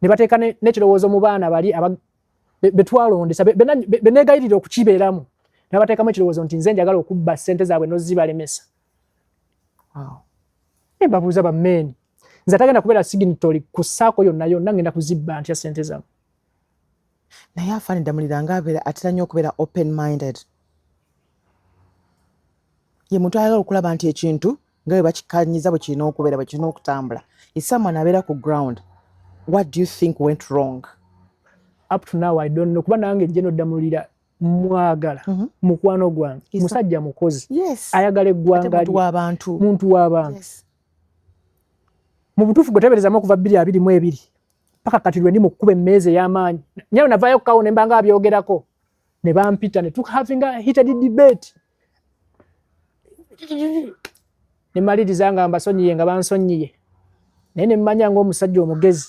S2: ne bateeka n'ekirowoozo mu baana bali betwalondesa beneegayirira okukibeeramu, ne bateekamu ekirowoozo nti nze njagala okubba ssente zaabwe n'ozibalemesa. Ne babuuza bammeeni, nze atagenda kubeera signatory ku SACCO yonna yonna, ngenda kuzibba ntya ssente zammwe?
S1: Naye afande Ddamulira nga abeera atera nnyo okubeera open minded, ye muntu ayagala okulaba nti ekintu nga bwe bakikanyiza bwe kirina okubeera, bwe kirina okutambula. Is someone abeera ku ground. What do you think went wrong?
S2: Up to now I don't know, kuba nange General Ddamulira mwagala, mukwano gwange, musajja mukozi, ayagala eggwanga.
S1: Muntu w'abantu.
S2: Muntu w'abantu. Mu butuufu gwe teberezamu okuva 2022 paka kati lwe ndi mu kkuba emmeeza ey'amaanyi nyawe, navaayo kukawo ne mbanga abyogerako ne bampita ne tuhavinga heated debate, ne maliriza nga mbasonyiye, nga bansonyiye, naye ne mmanya ng'omusajja omugezi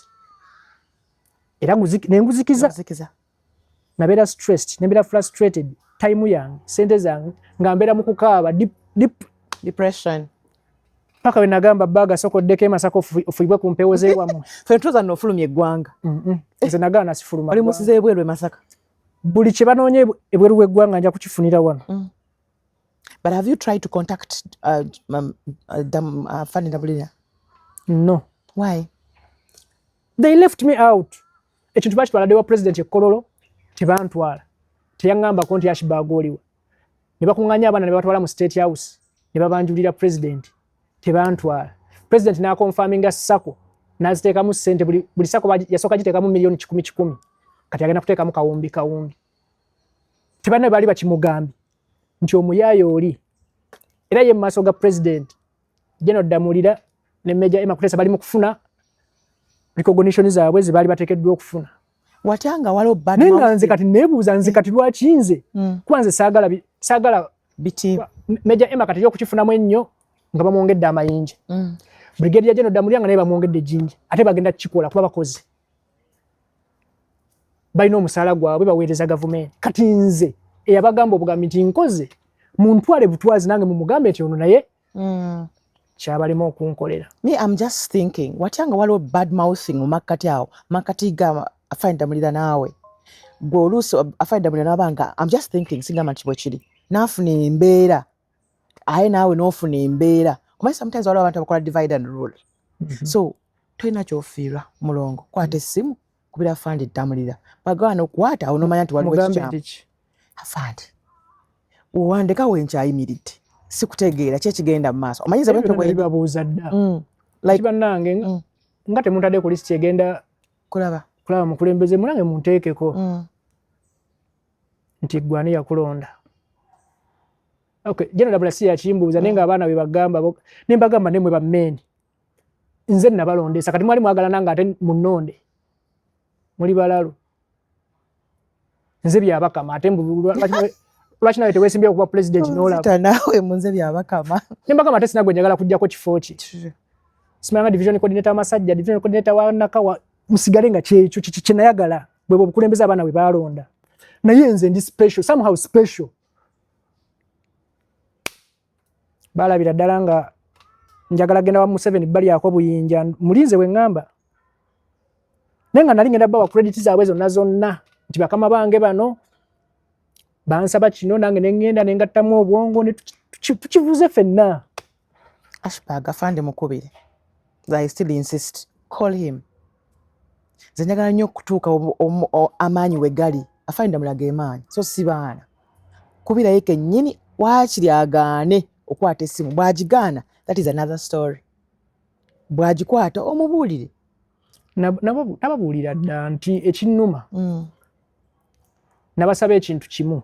S2: era ne nguzikiza.
S1: Zikiza.
S2: Nabeera stressed, nembeera frustrated, time yange, sente zange, nga mbeera mu kukaaba deep, deep
S1: depression.
S2: Paka we nagamba baga sokoddeko e Masaka ofuibwe ku mpewo z'ewammwe.
S1: Ffe ntuuza nno ofulumya eggwanga.
S2: Nze nagaana, sifuluma
S1: Oli
S2: ggwanga.
S1: Musize ebweru e Masaka.
S2: Buli kye banoonya ebweru w'eggwanga nja kukifunira wano.
S1: But have you tried to contact Fanny Ddamulira?
S2: No.
S1: Why?
S2: They left me out. Ekintu bakitwala dde wa president e Kololo, tebantwala, teyaŋŋambako nti Ashburg oliwa. Ne bakuŋŋaanya abaana ne babatwala mu State House ne babanjulira president, tebantwala. President n'akonfaminga SACCO n'aziteekamu ssente, buli SACCO yasooka giteekamu miliyoni 100 100, kati agenda kuteekamu kawumbi kawumbi. Tebalina baali bakimugambye nti omuyaaye oli era ye mu maaso ga president. General Ddamulira ne Major Emma Kutesa bali mu kufuna recognition zaabwe ze baali bateekeddwa okufuna.
S1: Watya nga waliwo bad
S2: Naye nga
S1: mouth?
S2: Nze kati neebuuza, nze kati lwaki nze? Kuba nze saagala
S1: Biti.
S2: Major Emma kati okukifunamu ennyo nga bamwongedde amayinja, Brigadier General Ddamulira nga naye bamwongedde ejjinja, ate bagenda kukikola kuba bakozi balina omusaala gwabwe, baweereza gavumenti. Kati nze eyabagamba obugambi nti nkoze, muntwale butwazi, nange mumugambe nti ono naye kyabalema okunkolera.
S1: Me, I'm just thinking, watya nga waliwo bad mouthing mu makkati awo, makkati ga Afande Ddamulira naawe gwe oluusi Afande Ddamulira n'aba nga, I'm just thinking, sigamba nti bwe kiri, n'afuna embeera aye naawe n'ofuna embeera. Omanyi sometimes waliwo abantu abakola divide and rule. So tolina kyofiirwa, mulongo, kwata essimu, kubira Afande Ddamulira. Bwagaana okukwata awo n'omanya nti waliwo
S2: Mugambe
S1: ekikyamu.
S2: Nti ki?
S1: Afande, owandeka wenkyayimiridde, sikutegeera ki ekigenda mu maaso. Omanyi nze
S2: Ebyo
S1: bwentyo
S2: byonna
S1: bwe
S2: bibabuuza dda.
S1: Like,
S2: Bannange, nga temuntadde ku lisiti egenda
S1: kulaba
S2: kulaba mukulembeze, munange munteekeko nti gwe ani yakulonda. Okay, General Ddamulira si yakimbuuza, naye ng'abaana bwe bagamba ne mbagamba nemwe bammeeni, nze nabalondesa, kati mwali mwagala nange ate munnonde, muli balalu. Nze byabakama ate mbu Lwaki nawe teweesimbyewo okuba pulezidenti n'olaba?
S1: Naawe munze byabakama.
S2: Ne mbagamba ate sina gwe njagala kuggyako kifo kye. Simanga division coordinator wa Masajja, division coordinator wa Nakawa, musigale nga kyekyo kye nayagala bwe obukulembeze abaana bwe baalonda. Naye nze ndi special, somehow special. Balabira ddala nga njagala genda wa Museveni balyako buyinja mulinze we ŋŋamba. Naye nga nali ngenda bawa credit zaabwe zonna zonna nti bakama bange bano bansaba kino nange ne ŋŋenda ne ngattamu obwongo ne tukivuze ffenna.
S1: Ashburg afande mukubire. I still insist. Call him. Nze njagala nnyo okutuuka amaanyi we gali. Afande mulaga emaanyi. So si baana. Kubirayo kennyini waakiri agaane okwata essimu. Bw'agigaana, that is another story. Bw'agikwata omubuulire.
S2: Nababuulira dda nti ekinnuma. Nabasaba ekintu kimu.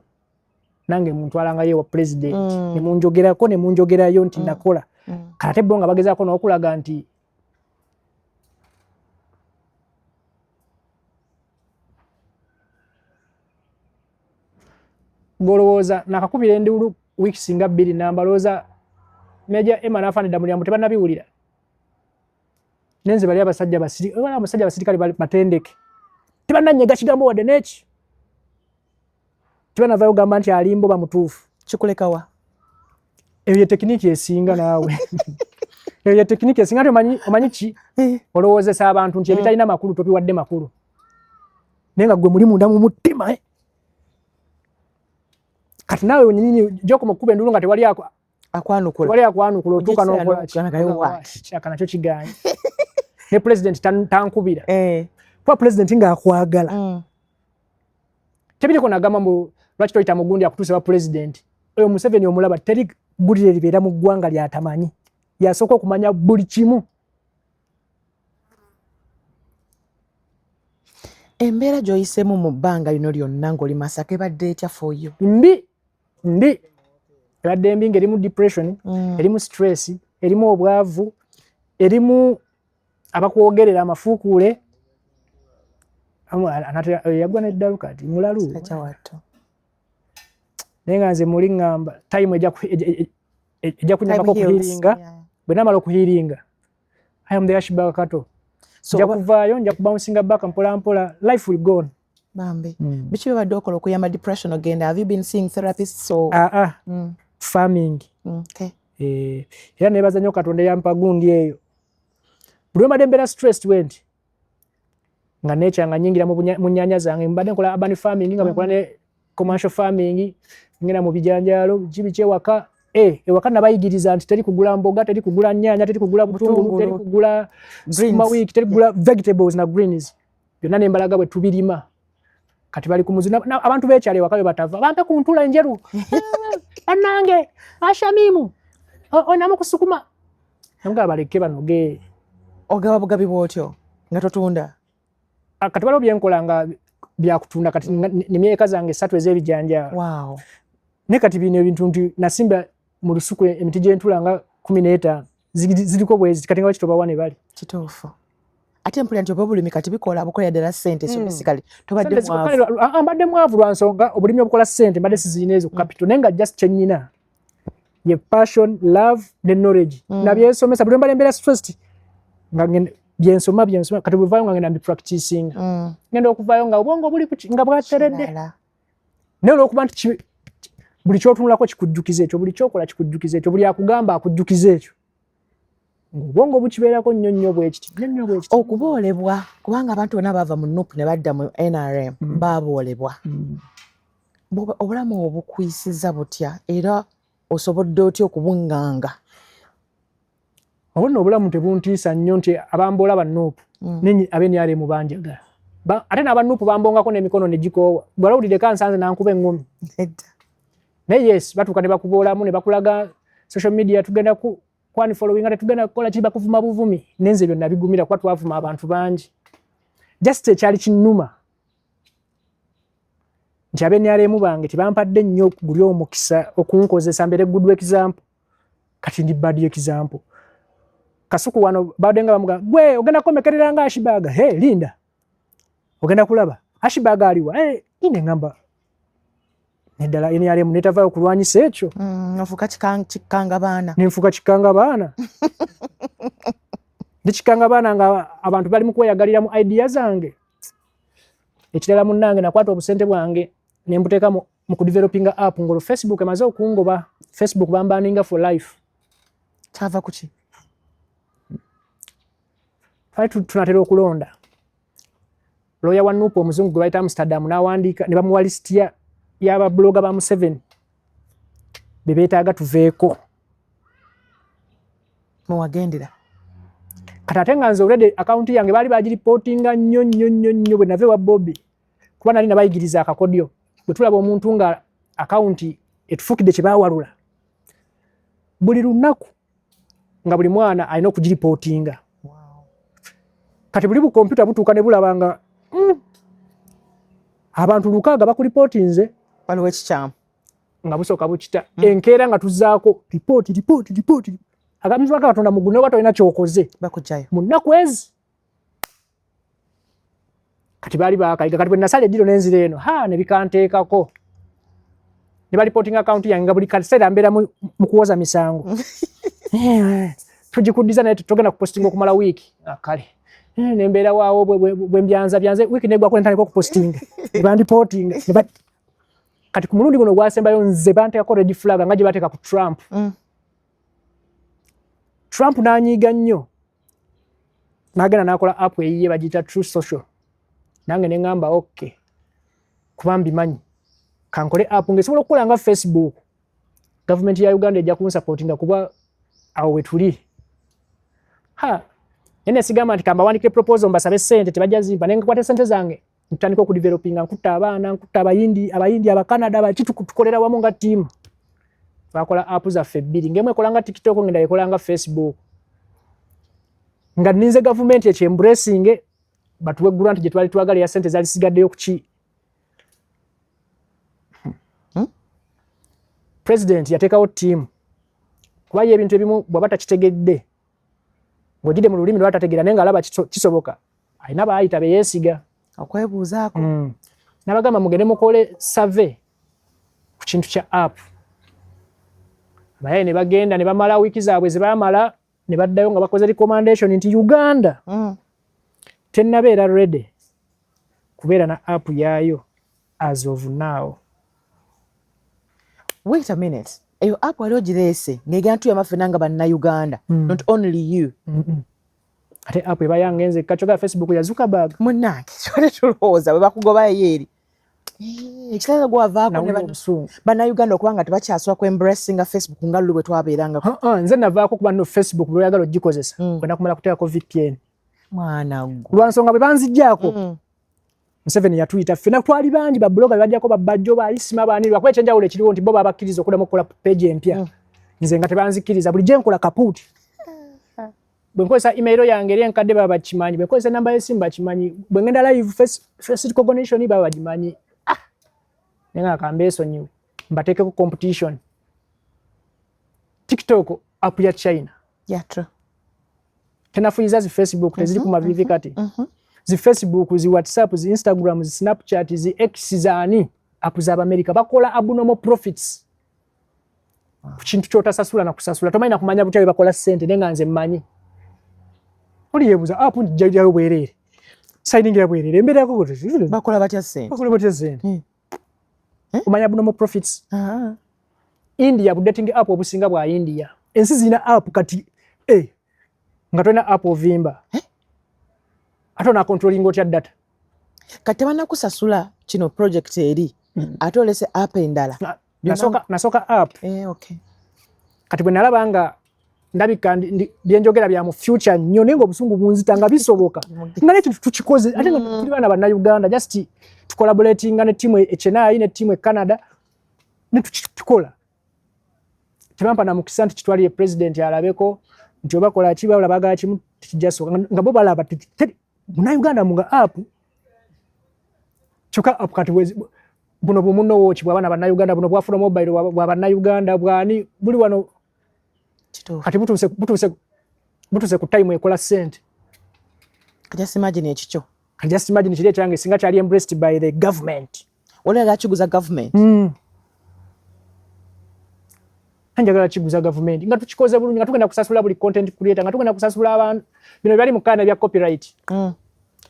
S2: Nange muntwalangayo ewa pulezidenti. Ne munjogerako ne munjogerayo nti nakola. Kati ate bo nga bagezaako n'okulaga nti golowooza nakakubira enduulu wiiki nga 2 namba lowooza Major Emma n'afaanidde Mulyango tebannabiwulira. Nenze bali abasajja abasajja abasirikale batendeke. Tebannanyega kigambo wadde n'eki. Tebanavayo kugamba nti alimbo bamutuufu.
S1: Kikulekawa?
S2: Eyo ye tekiniki esinga naawe. Eyo ye tekiniki esinga nti omanyi ki? Olowoozesa abantu nti ebitalina makulu tobiwadde makulu. Naye nga gwe muli munda mu mutima. Kati naawe wennyini gy'okoma okukuba enduulu nga tewali
S1: akwanukula.
S2: Tewali akwanukula otuuka n'okola ki? Kyaka nakyo kigaanye. Ne pulezidenti tankubira. Kuba pulezidenti ng'akwagala. Tebiriko nagamba mbu lwaki toyita mugundi akutuuse wa pulezidenti. Oyo Museveni omulaba teri ggulire libeera mu ggwanga ly'atamanyi. Yasooka okumanya buli kimu.
S1: Embeera gy'oyiseemu mu bbanga lino lyonna ng'oli Masaka ebadde etya for you?
S2: Mbi, mbi. Ebadde mbi ng'erimu depression, erimu stress, erimu obwavu, erimu abakwogerera amafuukuule. Yagwa n'eddalu kati mulalu. Naye nga nze muli ŋŋamba time ejja kunyambako okuhiringa. Bwe namala okuhiringa, I am the Ashburg Kato. Nja kuvaayo, nja kubouncinga back mpola mpola, life will go on.
S1: Bambi. Biki byobadde okola okuyamba depression ogenda? Have you been seeing therapists or?
S2: Farming. Era neebaza nnyo Katonda eyampa gundi eyo. Buli lwe mbadde mbeera stressed wenti nga nekyanga nyingira mu nnyanya zange, mbadde nkola urban farming nga bwe nkola ne commercial farming, ngenda mu bijanjaalo biki biki ewaka. Ewaka nabayigiriza nti teri kugula mboga, teri kugula nnyaanya, teri kugula butungulu, teri kugula sukuma wiki, teri kugula vegetables na greens. Byonna ne mbalaga bwe tubirima. Kati bali ku muzi, abantu b'ekyalo ewaka bwe batava, bampe ku ntula enjeru. Bannange, Ashamimu, onamu kusukuma. Namugamba baleke banoge.
S1: Ogaba bugabi bw'otyo nga totunda?
S2: Kati waliwo bye nkola nga byakutunda kati nemyeka zange 3 ez'ebijanjaalo.
S1: Wow.
S2: Naye kati bino ebintu nti nasimba mu lusuku emiti gy'entula nga 15 ziriko bwezi kati nga bakitobawa ne bali.
S1: Kituufu. Ate mpulira nti oba obulimi kati bikola bukolera ddala ssente, so basically tobadde mwavu.
S2: Mbadde mwavu lwa nsonga obulimi obukola ssente mbadde sizirina ezo capital, naye nga just kye nnina ye passion, love ne knowledge. Nabyesomesa buli mbadde mbeera stressed nga byensoma kati bwevaayo nga ngenda mbipracticing. Ngenda okuvaayo nga obwongo buli nga bwateredde. Naye olw'okuba nti buli ky'otunulako kikujjukiza ekyo, buli ky'okola kikujjukiza ekyo, buli akugamba akujjukiza ekyo. Obwongo bukibeerako nnyo nnyo bwekiti, nnyo nnyo bwekiti.
S1: Okuboolebwa, kubanga abantu bonna baava mu NUP ne badda mu NRM, baaboolebwa. Obulamu obukuyisiza butya era osobodde otya okubunganga?
S2: Awo nno obulamu tebuntiisa nnyo nti abamboola ba NUP, abe NRM banjagala. Ate n'aba NUP bambongako n'emikono ne gikoowa. Bw'alawulidde kansanze n'ankuba eŋŋumi. Naye yes, batuuka ne bakuboolamu ne bakulaga social media tugenda ku kwani following ate tugenda kukola ki bakuvuma buvumi. Nenze byonna bigumira kuba twavuma abantu bangi. Just ekyali kinnuma nti abe NRM bange tebampadde nnyo guli omukisa okunkozesa mbeere good example. Kati ndi bad example. Kasuku wano badde nga bamugamba gwe ogenda kukomekerera nga Ashburg. Hey, linda. Ogenda kulaba Ashburg aliwa. Hey, ine ngamba. Neddala NRM netavaayo kulwanyisa ekyo.
S1: Ofuuka kikanga baana.
S2: Nenfuuka kikanga baana. Ndi kikanga baana nga abantu bali mu kweyagalira mu idea zange. Ekirala munnange, nakwata obusente bwange ne mbuteeka mu kudevelopinga app ng'olwo Facebook emaze okungoba. Facebook bambaninga for life.
S1: Kyava kuki?
S2: Twali tunatera okulonda. Lawyer wa NUP omuzungu gwe bayita Amsterdam n'awandiika ne bamuwa lisiti y'abablogger ba Museveni be beetaaga tuveeko.
S1: Mwewagendera.
S2: Kati ate nga nze already account yange baali bagiripootinga nnyo nnyo nnyo nnyo bwe nava ewa Bobi, kuba nali nabayigiriza akakodyo. Bwe tulaba omuntu nga account etufuukidde kye baawalula, buli lunaku nga buli mwana alina okugiripootinga. Kati buli bukompyuta butuuka ne bulaba nga abantu 600 bakuripootinze.
S1: Waliwo ekikyamu.
S2: Nga busooka bukita. Enkeera nga tuzzaako ripooti, ripooti, ripooti. Agamizibwa ka Katonda muggulu ne bw'oba tolina ky'okoze.
S1: Bakugyayo.
S2: Mu nnaku ezi. Kati baali baakayiga. Kati bwe nasala eddiiro n'enzira eno, ha, ne bikanteekako. Ne balipootinga akawunti yange nga buli kaseera mbeera mu kuwoza misango. Tugikuddiza naye togenda kupositinga okumala wiiki. Ah, kale. Ne mbeera waawo bwe mbyanza byanze, wiiki n'eggwako ne ntandika okupositinga. Ne bandipootinga. Kati ku mulundi guno ogwasembayo nze banteekako red flag nga gye bateeka ku Trump. Trump n'anyiiga nnyo. N'agenda n'akola app eyiye bagiyita True Social. Nange ne ŋŋamba okay, kuba mbimanyi. Kankole app ng'esobola okukola nga Facebook. Gavumenti ya Uganda ejja kunsupportinga kuba awo we tuli. Ha, naye ne sigamba nti kambawandikire proposal mbasabe ssente, tebajja zimpa, naye nkwata ssente zange ntandika okudevelopinga, nkutta abaana, nkutta abayindi, abayindi, Abakanada, baki, tukolera wamu nga ttiimu. Twakola app zaffe bbiri, ng'emu ekola nga TikTok, ng'endala ekola nga Facebook. Nga nninze gavumenti ekyo embracinge batuwe grant gye twali twagala eya ssente zaali zisigaddeyo ku ki. President yateekawo ttiimu, kuba ye ebintu ebimu bw'aba takitegedde ng'ogidde mu lulimi lw'atategeera naye ng'alaba kisoboka, alina baayita be yeesiga.
S1: Okwebuuzaako.
S2: N'abagamba mugende mukole survey ku kintu kya app. Abayaye ne bagenda ne bamala wiiki zaabwe ze baamala ne baddayo nga bakoze recommendation nti Uganda tennabeera ready kubeera na app yaayo as of now.
S1: Wait a minute. Eyo app wali ogireese ng'egenda tuyamba ffenna nga Bannayuganda, not only you.
S2: Ate app eba yange nze kachoga Facebook ya Zuckerberg.
S1: Munnange, twali tulowooza bwe bakugobayo eri. Ekirala gwavaako ne
S2: Nawulira obusungu.
S1: Bannayuganda okuba nga tebakyasobola ku embracinga Facebook nga luli bwe twabeerangako.
S2: Ha, nze navaako kuba nno Facebook lw'oyagala ogikozesa olina kumala kuteekako VPN.
S1: Mwana gwe.
S2: Lwa nsonga bwe banziggyako, Museveni yatuyita ffenna, twali bangi ba blogger bajjako, babajjo ba Isima baani, lwakuba ekyenjawulo ekiriwo nti bo babakkiriza okuddamu okukola page empya. Nze nga tebanzikkiriza, buli gye nkola kapuuti. Bwe nkozesa email yange eri enkadde baba bakimanyi, bwe nkozesa enamba y'essimu bakimanyi, bwe ngenda live face recognition baba bagimanyi. Naye nga kambeesonyiwe mbateekeko competition. TikTok app ya China.
S1: Yeah, true.
S2: Tenafuyiza zi Facebook teziri ku maviivi kati. Zi Facebook, zi WhatsApp, zi Instagram, zi Snapchat, zi X zaani app z'Abamerika bakola abnormal profits. Ku kintu ky'otasasula na kusasula tomanyi na kumanya butya bwe bakola ssente, naye nga nze mmanyi. Oli yeebuuza app njjayo bwereere, signingira bwereere, embeera yako bwe-
S1: Bakola batya ssente?
S2: Bakola batya ssente? Omanya abnormal profits. India bu dating app obusinga bwa India. Ensi zirina app kati, nga tolina app ovimba. Ate ona controlling otya data?
S1: Kati tebannakusasula kino project eri, ate olese app endala.
S2: Nasooka app.
S1: Okay.
S2: Kati bwe nalaba nga ndabika byenjogera bya mu future nnyo, naye ng'obusungu bunzita nga bisoboka. Nga n'ekintu tukikoze, ate nga tuli baana Bannayuganda, just tucollaboratinga ne ttiimu e Chennai ne ttiimu e Canada, ne tukikola. Tebampa na mukisa nti kitwalire president alabeko nti oba kola ki, balaba baagala kimu tekijja sooka. Nga bo balaba Munnayuganda mu nga app, kyokka app kati buno bumunno wooki bw'abaana Bannayuganda, buno bwa Afro Mobile bwa Bannayuganda, bwani buli wano.
S1: Kituufu.
S2: Kati butuuse ku time ekola ssente.
S1: Just imagine ekikyo.
S2: Kati just imagine kiri ekyange singa kyali embraced by the government.
S1: Waliwo yali akiguza government.
S2: Njagala kiguza gavumenti nga tukikoze bulungi, nga tugenda kusasula buli content creator, nga tugenda kusasula abantu. Bino byali mu kaana bya copyright.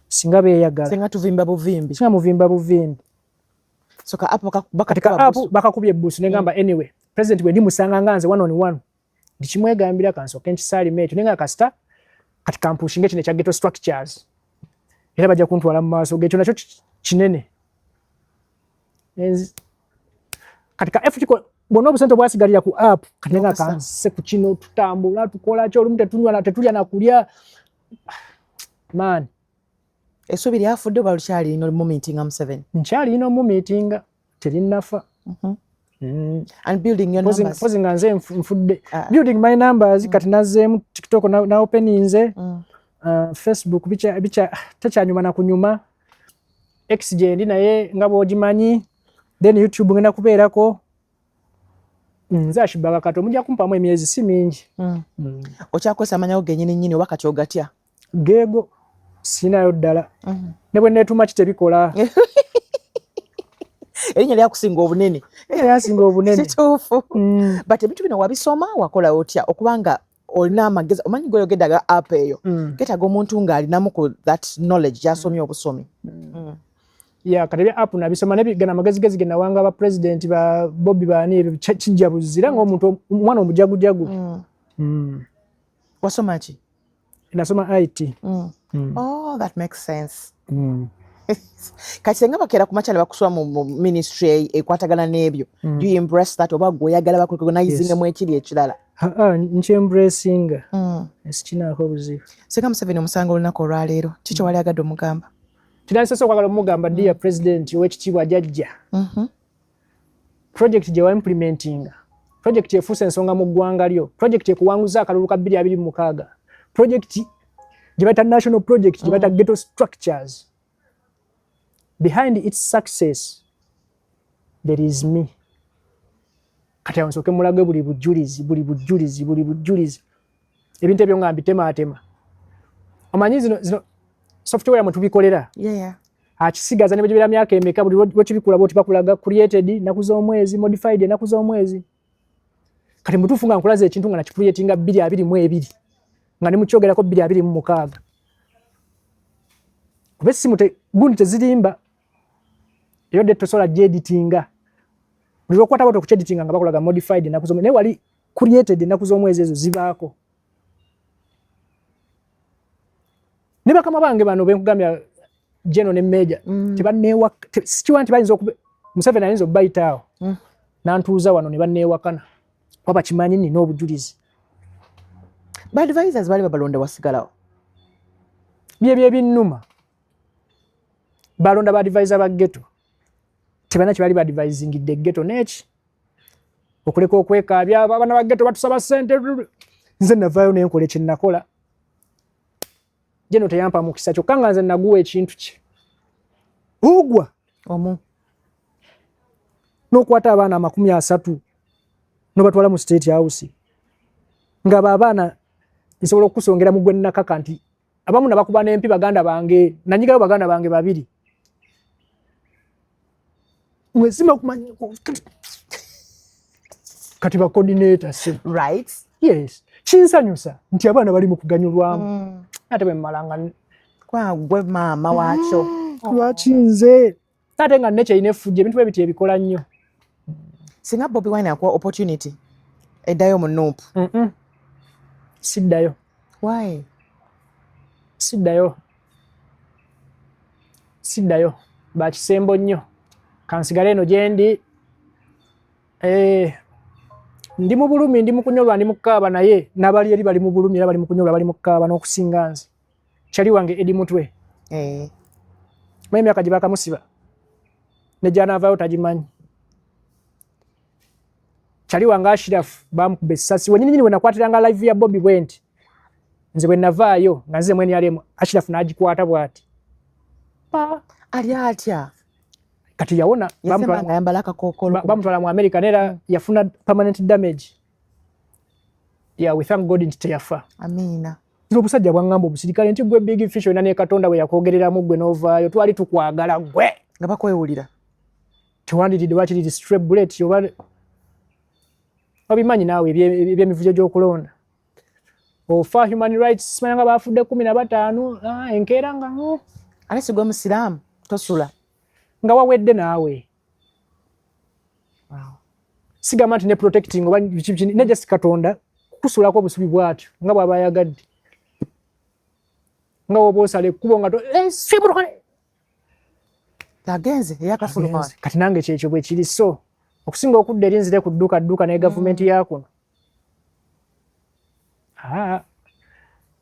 S2: Singa beeyagala.
S1: Singa tuvimba buvimbi.
S2: Singa muvimba buvimbi.
S1: So ka app
S2: kati ka app bakakubye ebbusu. Negamba, anyway, president bwe ndimusanga nga nze one on one, ndikimwegambira. Kansooke nkisaalima ekyo, naye nga kasita kati kampushinga kino ekya ghetto structures, era bajja kuntwala mu maaso gekyo, nakyo kinene. Kati ka FT bwonna obusente obwasigalira ku app, kati nga kanse ku kino, tutambula, tukola ki, olumu tetunywa, tetulya nakulya, man.
S1: Essuubi lyafudde oba lukyalina omumiitinga Museveni?
S2: Nkyalina omumiitinga, terinnafa.
S1: And building your numbers.
S2: Mpozi nga nze nfudde. Building my numbers. Kati nazzeemu TikTok na openinze. Facebook bicha bicha tekyanyuma na kunyuma. X gyendi naye nga bw'ogimanyi, then YouTube ngenda kubeerako. Nze Ashburger Kato, mujja kumpamu emyezi si mingi.
S1: Okyakozesa amanyago gennyini nnyini oba kati ogatya?
S2: Geego, siinayo ddala. Ne bwe neetuma ki tebikola.
S1: Erinnya lyakusinga obunene.
S2: Lyasinga obunene.
S1: Kituufu. But ebintu bino wabisoma, wakola otya okubanga olina amagezi, omanyi goyogedde aga app eyo? Getaaga omuntu ng'alinamu ku that knowledge gy'asomye obusomi.
S2: Ya, kati ebya app nabisoma, nebigana amagezigezi ge nawanga ba president ba Bobi baani, ebyo kijja buzira ng'omuntu omwana omujagujagu.
S1: Wasoma ki?
S2: Nasoma IT.
S1: Oh, that makes sense. Kati senga bakeera ku makya ne bakusula mu ministry ekwatagana n'ebyo, do you embrace that oba gwe oyagala bakurecognizinge mu ekiri ekirala?
S2: Nkyembracinga, sikinaako obuzibu.
S1: Senga Museveni omusanga olunaku olwaleero, kiki wali agadde omugamba?
S2: Kinansoose okwagala omugamba, dear president, owekitiibwa jajja, project gye waimplementinga, project efuuse ensonga mu ggwanga lyo, project ekuwanguza akalulu ka 2026, project gye bayita national project, gye bayita ghetto structures, behind its success there is me. Kati awo nsooke mulage buli bujulizi, buli bujulizi, buli bujulizi. Ebintu ebyo nga mbitemaatema, omanyi zino software mwe tubikolera, akisigaza ne bwegibeera myaka emeka, buli lwekibikula bwoti bakulaga created ennaku z'omwezi, modified ennaku z'omwezi. Kati mutuufu nga nkulaza ekintu nga nakicreatinga 2022, nga ne mukyogerako 2026, kuba essimu gundi tezirimba, eyo dde tosobola gyeditinga. Buli lwokwata bwoti okukyeditinga nga bakulaga modified ennaku z'omwezi, naye wali created ennaku z'omwezi ezo zibaako. Ne bakama bange bano benkugambya, General ne Major, tebanneewa, sikiwa nti bayinza okuba Museveni ayinza okubayita awo nantuuza wano ne banneewakana, kuba bakimanyi nina obujulizi.
S1: Ba advisors baali babalonda, wasigalawo?
S2: Byebyo ebinnuma, balonda ba advisor ba ghetto, tebalina kye bali baadvisingidde ghetto neki okuleka okwekaabya abaana ba ghetto batusaba ssente. Nze navaayo nenkola ekyenakola, General teyampa mukisa, kyokka nga nze naguwa ekintu kye ogwa
S1: omu
S2: n'okwata abaana 30 n'obatwala mu State House, nga abaana nsobola okukusongera mu gwe nakaka nti abamu nabakuba n'empi, baganda bange, nanyigayo baganda bange babiri mwesima kumanya kati ba coordinator si Yes, kinsanyusa nti abaana bali mu kuganyulwamu, ate bwe mmalanga
S1: Kwa gwe maama waakyo.
S2: Lwaki nze ate nga nekyerina effujjo, ebintu bwe biti ebikola nnyo.
S1: Singa Bobi Wine akuwa opportunity eddayo mu NUP?
S2: Siddayo.
S1: Why?
S2: Siddayo, siddayo, bakisembo nnyo. Kansigale eno gyendi. Ndi mu bulumi, ndi mu kunyolwa, ndi mu kukaaba, naye n'abali eri bali mu bulumi era bali mu kunyolwa, bali mu kukaaba n'okusinga nze. Kyali wange Edi Mutwe, manyi emyaka gye bakamusiba ne gy'anaavaayo tagimanyi. Kyali wange Ashiraf bamukuba essasi wenyini nyini we nakwatiranga live ya Bobi bwe nti nze bwe navaayo nga nzize mu NRM, Ashiraf n'agikwata bw'ati.
S1: Pa. Ali atya?
S2: Kati yawona.
S1: Yasemba nga ayambala akakookolo.
S2: Bamutwala mu America neera yafuna permanent damage. Yeah, we thank God nti teyafa.
S1: Amiina.
S2: Nze obusajja bwaŋŋamba obusirikale nti gwe big fish, olina ne Katonda bwe yakwogereramu gwe n'ovaayo, twali tukwagala gwe.
S1: Nga bakwewulira.
S2: Tewandiridde wakiri stray bullet oba. Obimanyi naawe ebyemivuyo gy'okulonda, ofa human rights, simanya nga bafudde 15, ah, enkeera nga
S1: Ate sigwe musiraamu tosula.
S2: Nga wawedde naawe. Sigamba nti ne protecting oba biki, ne just Katonda kukusuulako obusubi bw'atyo nga bw'aba ayagadde, nga woba osala ekkubo nga siburuka.
S1: Agenze eyakafuluma.
S2: Kati nange kyekyo bwe kiri, so okusinga okudda eri nzire ku dduka dduka ne gavumenti yakuno,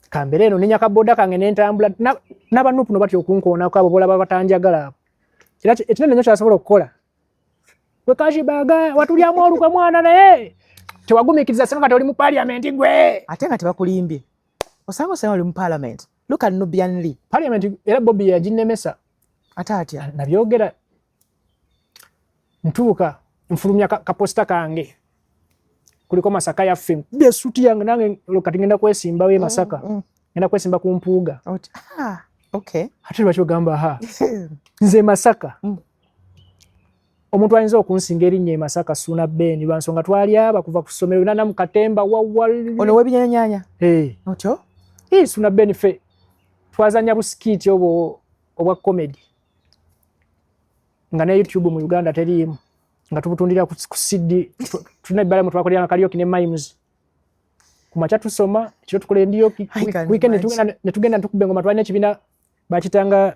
S2: kambeere eno ninya kaboda kange nentambula. N'aba NUP no batya okunkoonako, abo bolaba batanjagala abo. Era ekinene nnyo kyasobola okukola wekashibaga watulyamu olukwe mwana, naye tewagumiikiriza, singa kati oli mu parliament gwe.
S1: Ate nga tebakulimbye, osanga oli mu parliament. Look at Nubian Lee.
S2: Parliament era Bobi yaginemesa.
S1: Ate atya?
S2: Nabyogera, ntuuka nfulumya kaposter kange kuliko Masaka yaffe, esuuti yange nange kati ngenda kwesimbawo e Masaka. Ngenda kwesimba ku Mpuuga.
S1: Ah, okay.
S2: Ate lwaki ogamba ha nze Masaka? Omuntu ayinza okunsinga erinnya e Masaka Suuna Ben, lwansonga twali aba kuva ku ssomero nana mu katemba wawa.
S1: Ono w'ebinyanyanya?
S2: Hey.
S1: Otyo.
S2: Hey, Suuna Ben ffe twazanya buskit obwo obwa comedy nga ne YouTube mu Uganda teriimu, nga tubutundira ku CD. Tulina ebbala mu twakolera karaoke ne mimes. Ku makya tusoma, ekiro tukola endioki, weekend ne tugenda tukuba engoma. Twalina ekibiina bakitanga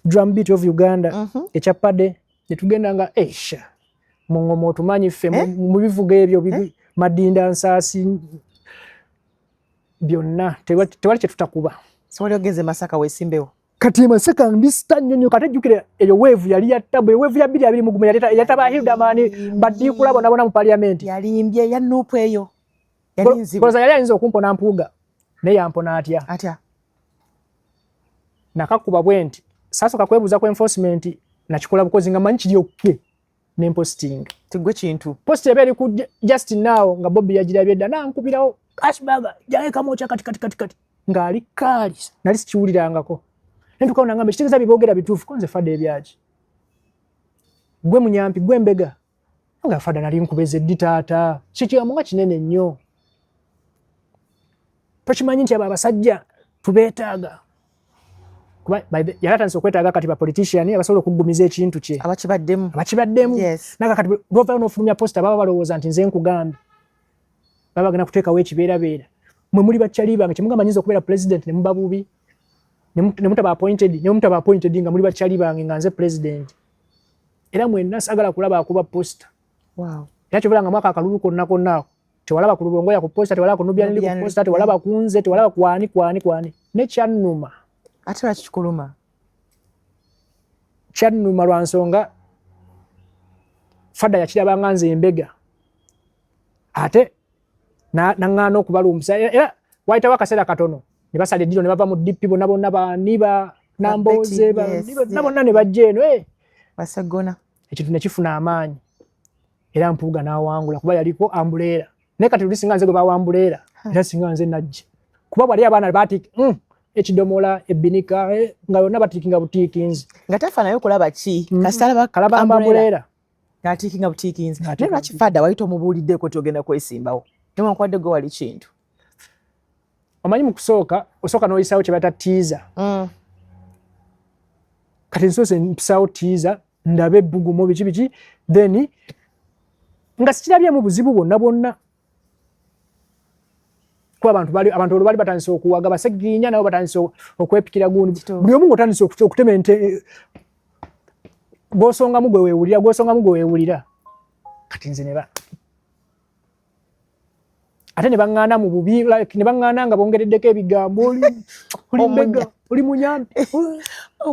S2: Drum Beat of Uganda ekya pade, ne tugenda nga esha mu ngoma otumanyi ffe eh? Mu bivuga ebyo eh? Madinda, nsaasi, byonna tewali kye tutakuba.
S1: So wali ogenze Masaka wesimbewo?
S2: Kati Masaka ndisita nnyo nnyo. Kati jjukira eyo wave yali ya tabu, eyo wave ya 2021 yaleeta ba Hilderman, badiikula bona bona mu parliament.
S1: Yalimbye ya NUP eyo.
S2: Yali nzibu. Yali ayinza okumpona Mpuuga, naye yampona atya?
S1: Atya?
S2: Nakakuba bwe nti sasooka kwebuuza ku enforcement, nakikola bukozi nga manyi kiri okay, nemposting.
S1: Tigwe kintu.
S2: Post eba eri ku just now nga Bobi yagirabye dda, nankubirawo, "Ashbaga, jaye kamokya kati kati kati kati," ng'ali kaali nali sikiwulirangako. Nentukawo nangamba, "Ekitegeeza bibogera bituufu ko nze fadde ebyaki gwe munyampi gwe mbega nga fadda nali nkubeza eddi taata kikigambo nga kinene nnyo. Tokimanyi nti abo abasajja tubeetaaga?" Kuba yali atandise okwetaaga kati ba politician abasobola okuggumiza ekintu kye.
S1: Abakibaddemu.
S2: Abakibaddemu. Naga kati lwovayo n'ofulumya poster, baba balowooza nti nze nkugambye, baba bagenda kuteekawo ekibeerabeera. Mwe muli bakyali bange, kyemugamba nyinza okubeera president ne muba bubi ne mutaba appointed, ne mutaba appointed nga muli bakyali bange nga nze president, era mwenna sagala kulaba akuba poster. Era kyovula nga mwaka akalulu konna konna ako tewalaba ku Lubongoya ku poster, tewalaba ku Nubian ku poster, tewalaba ku nze, tewalaba kwani kwani kwani. Nekyannuma.
S1: Ate lwaki kikuluma?
S2: Kyannuma lwa nsonga fadda yakirabanga nze embega, ate naŋŋaana okubalumbisa. Era wayitawo akaseera katono ne basala eddiro ne bava mu DP bonna bonna, bani ba Namboze bonna bonna ne bajja eno, eh!
S1: Basegona.
S2: Ekintu ne kifuna amaanyi era Mpuuga n'awangula kuba yaliko umbrella. Naye kati luli singa nze gwe bawa umbrella, era singa nze najja kuba bwali abaana bati ekidomola ebinika eh, nga yonna batiikinga butiikinzi.
S1: Nga tafa naye okulaba ki kasita.
S2: Kalaba umbrella.
S1: Ng'atiikinga butiikinzi. Naye lwaki fada wali tomubuuliddeko ti ogenda kwesimbawo newankubadde gwe wali kintu?
S2: Omanyi mu kusooka osooka n'oyisawo kye bayita teaser. Kati nsoose mpisaawo teaser ndabe ebbugumu biki biki, then nga sikirabyemu buzibu bwonna bwonna, kuba abantu bali abantu olwo bali batandise okuwaga Baseginya, nabo batandise okwepikira gundi, buli omu ng'otandise okutema ente, gw'osongamu gwe weewulira, gw'osongamu gwe weewulira. Kati nze ne ba ate ne baŋŋaana mu bubi, like ne baŋŋaana nga bongereddeko ebigambo, oli mbega, oli munyampi,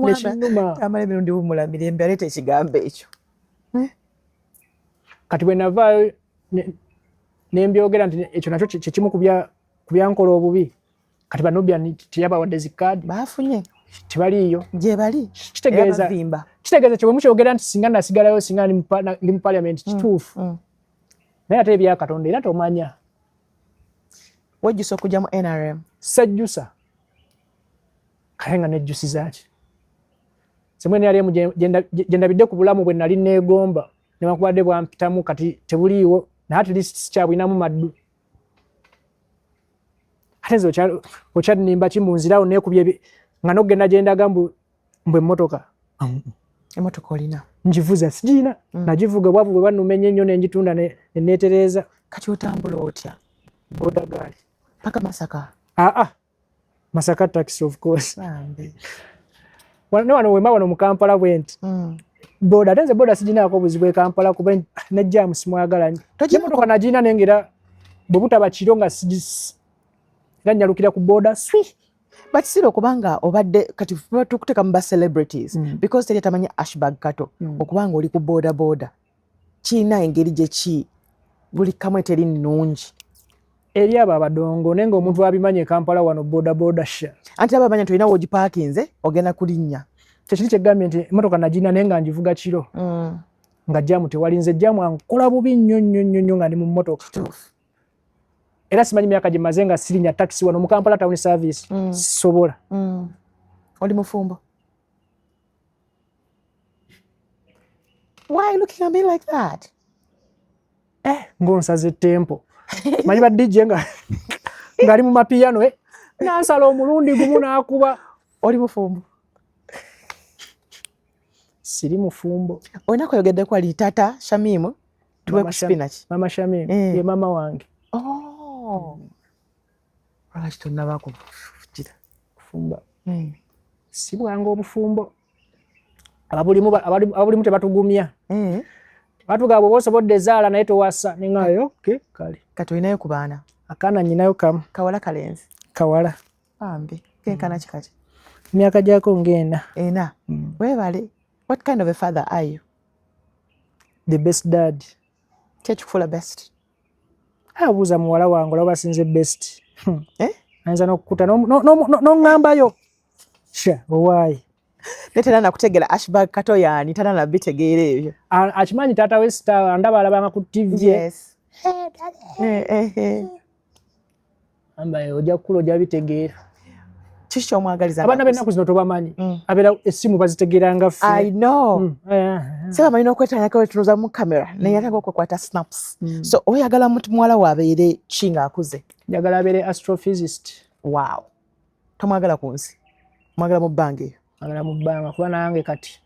S2: nekinnuma.
S1: Amala emirundi wumula mirembe aleeta ekigambo ekyo.
S2: Eh? Kati bwe navaayo nembyogera nti ekyo nakyo kyekimu ku byankola obubi. Kati Banubia teyabawadde zikaadi.
S1: Bafunye.
S2: Tebaliiyo.
S1: Gye bali.
S2: Kitegeeza kitegeeza kye mukyogera nti singa nasigalayo, singa ndi mu parliament. Kituufu, naye ate ebya Katonda era tomanya.
S1: Wejjusa okujja mu NRM?
S2: Sejjusa, kale nga nejjusiza ki? Semwe NRM gye ndabidde ku bulamu bwe nali neegomba, newankubadde bwampitamu, kati tebuliiwo. Naye at least sikyabulinamu maddu. Ate nze okyanimba ki munzirawo nekubye nga nokugenda gyendaga mbu emmotoka.
S1: Emmotoka olina?
S2: Ngivuza sigiina. Nagivuga obwavu bwe banumenya ennyo nengitunda neneetereeza.
S1: Kati otambula otya?
S2: Boda gaali.
S1: Paka Masaka?
S2: Aa, Masaka taxi, of course. Ne wano wema wano mu Kampala bwe nti. Boda, ate nze boda siginaako obuzibu e Kampala kuba ne jam simwagala nnyo. Emmotoka nagiina naye ng'era bwe butaba kiro nga era nnyalukira ku boda swi.
S1: But still okubanga obadde kati tukuteeka mu ba celebrities because teri atamanyi Ashburg Kato, okubanga oli ku boda boda kirina engeri gye ki buli kamwe teri nnungi.
S2: Eri abo abadongo, naye ng'omuntu abimanyi e Kampala wano boda boda sha.
S1: Anti abo abamanya nti olina w'ogipaakinze ogenda kulinnya.
S2: Kyekiri kyegambye nti emmotoka nagina naye nga ngivuga kiro nga jam tewali. Nze jam ankola bubi nnyo nnyo nnyo nnyo nga ndi mu mmotoka. Era simanyi myaka gye maze nga sirinya taxi wano mu Kampala town service. Sisobola.
S1: Oli mufumbo? Why are you looking at me like that?
S2: Eh, ng'onsaze tempo. Manyi ba DJ nga ng'ali mu mapiyano eh. Nansala omulundi gumu n'akuba.
S1: Oli mufumbo?
S2: Siri mufumbo.
S1: Olina kweyogeddeko ali tata Shamimu tuwe ku spinach.
S2: Mama Shamimu ye mama wange.
S1: Oh. Lwaki tonnaba kugira?
S2: Kufumba. Si bwangu obufumbo. Ababulimu tebatugumya. Batugamba bw'oba osobodde ezaala naye towasa. Nengayo okay, kale.
S1: Kati olinayo ku baana?
S2: Akaana nnyinayo kamu.
S1: Kawala kalenzi?
S2: Kawala.
S1: Bambi. Kenkana ki kati?
S2: Emyaka gyako ng'ena.
S1: Ena. Weebale. What kind of a father are you?
S2: The best dad.
S1: Ki ekikufuula best?
S2: Abuuza muwala wange olaba basinze best.
S1: Eh?
S2: Ayinza n'okukuta n'oŋŋambayo. Sha, owaayi.
S1: Naye tera nakutegeera Ashburg Kato yaani tana nabitegeera ebyo.
S2: Akimanyi taata we star andaba alabanga ku TV.
S1: Yes. Eh.
S2: Amba ojja kukula ojja bitegeera.
S1: Kiki ky'omwagaliza?
S2: Abaana b'ennaku zino tobamanyi. Abeera essimu bazitegeera nga ffe.
S1: I know. Seba balina okwetanyako wetunuza mu kamera naye yataka okwekwata snaps. So oyagala muwala we abeere ki ng'akuze?
S2: Njagala abeere astrophysicist.
S1: Wow. Tomwagala ku nsi? Mwagala mu bbanga eyo?
S2: Mwagala mu bbanga kuba nange kati.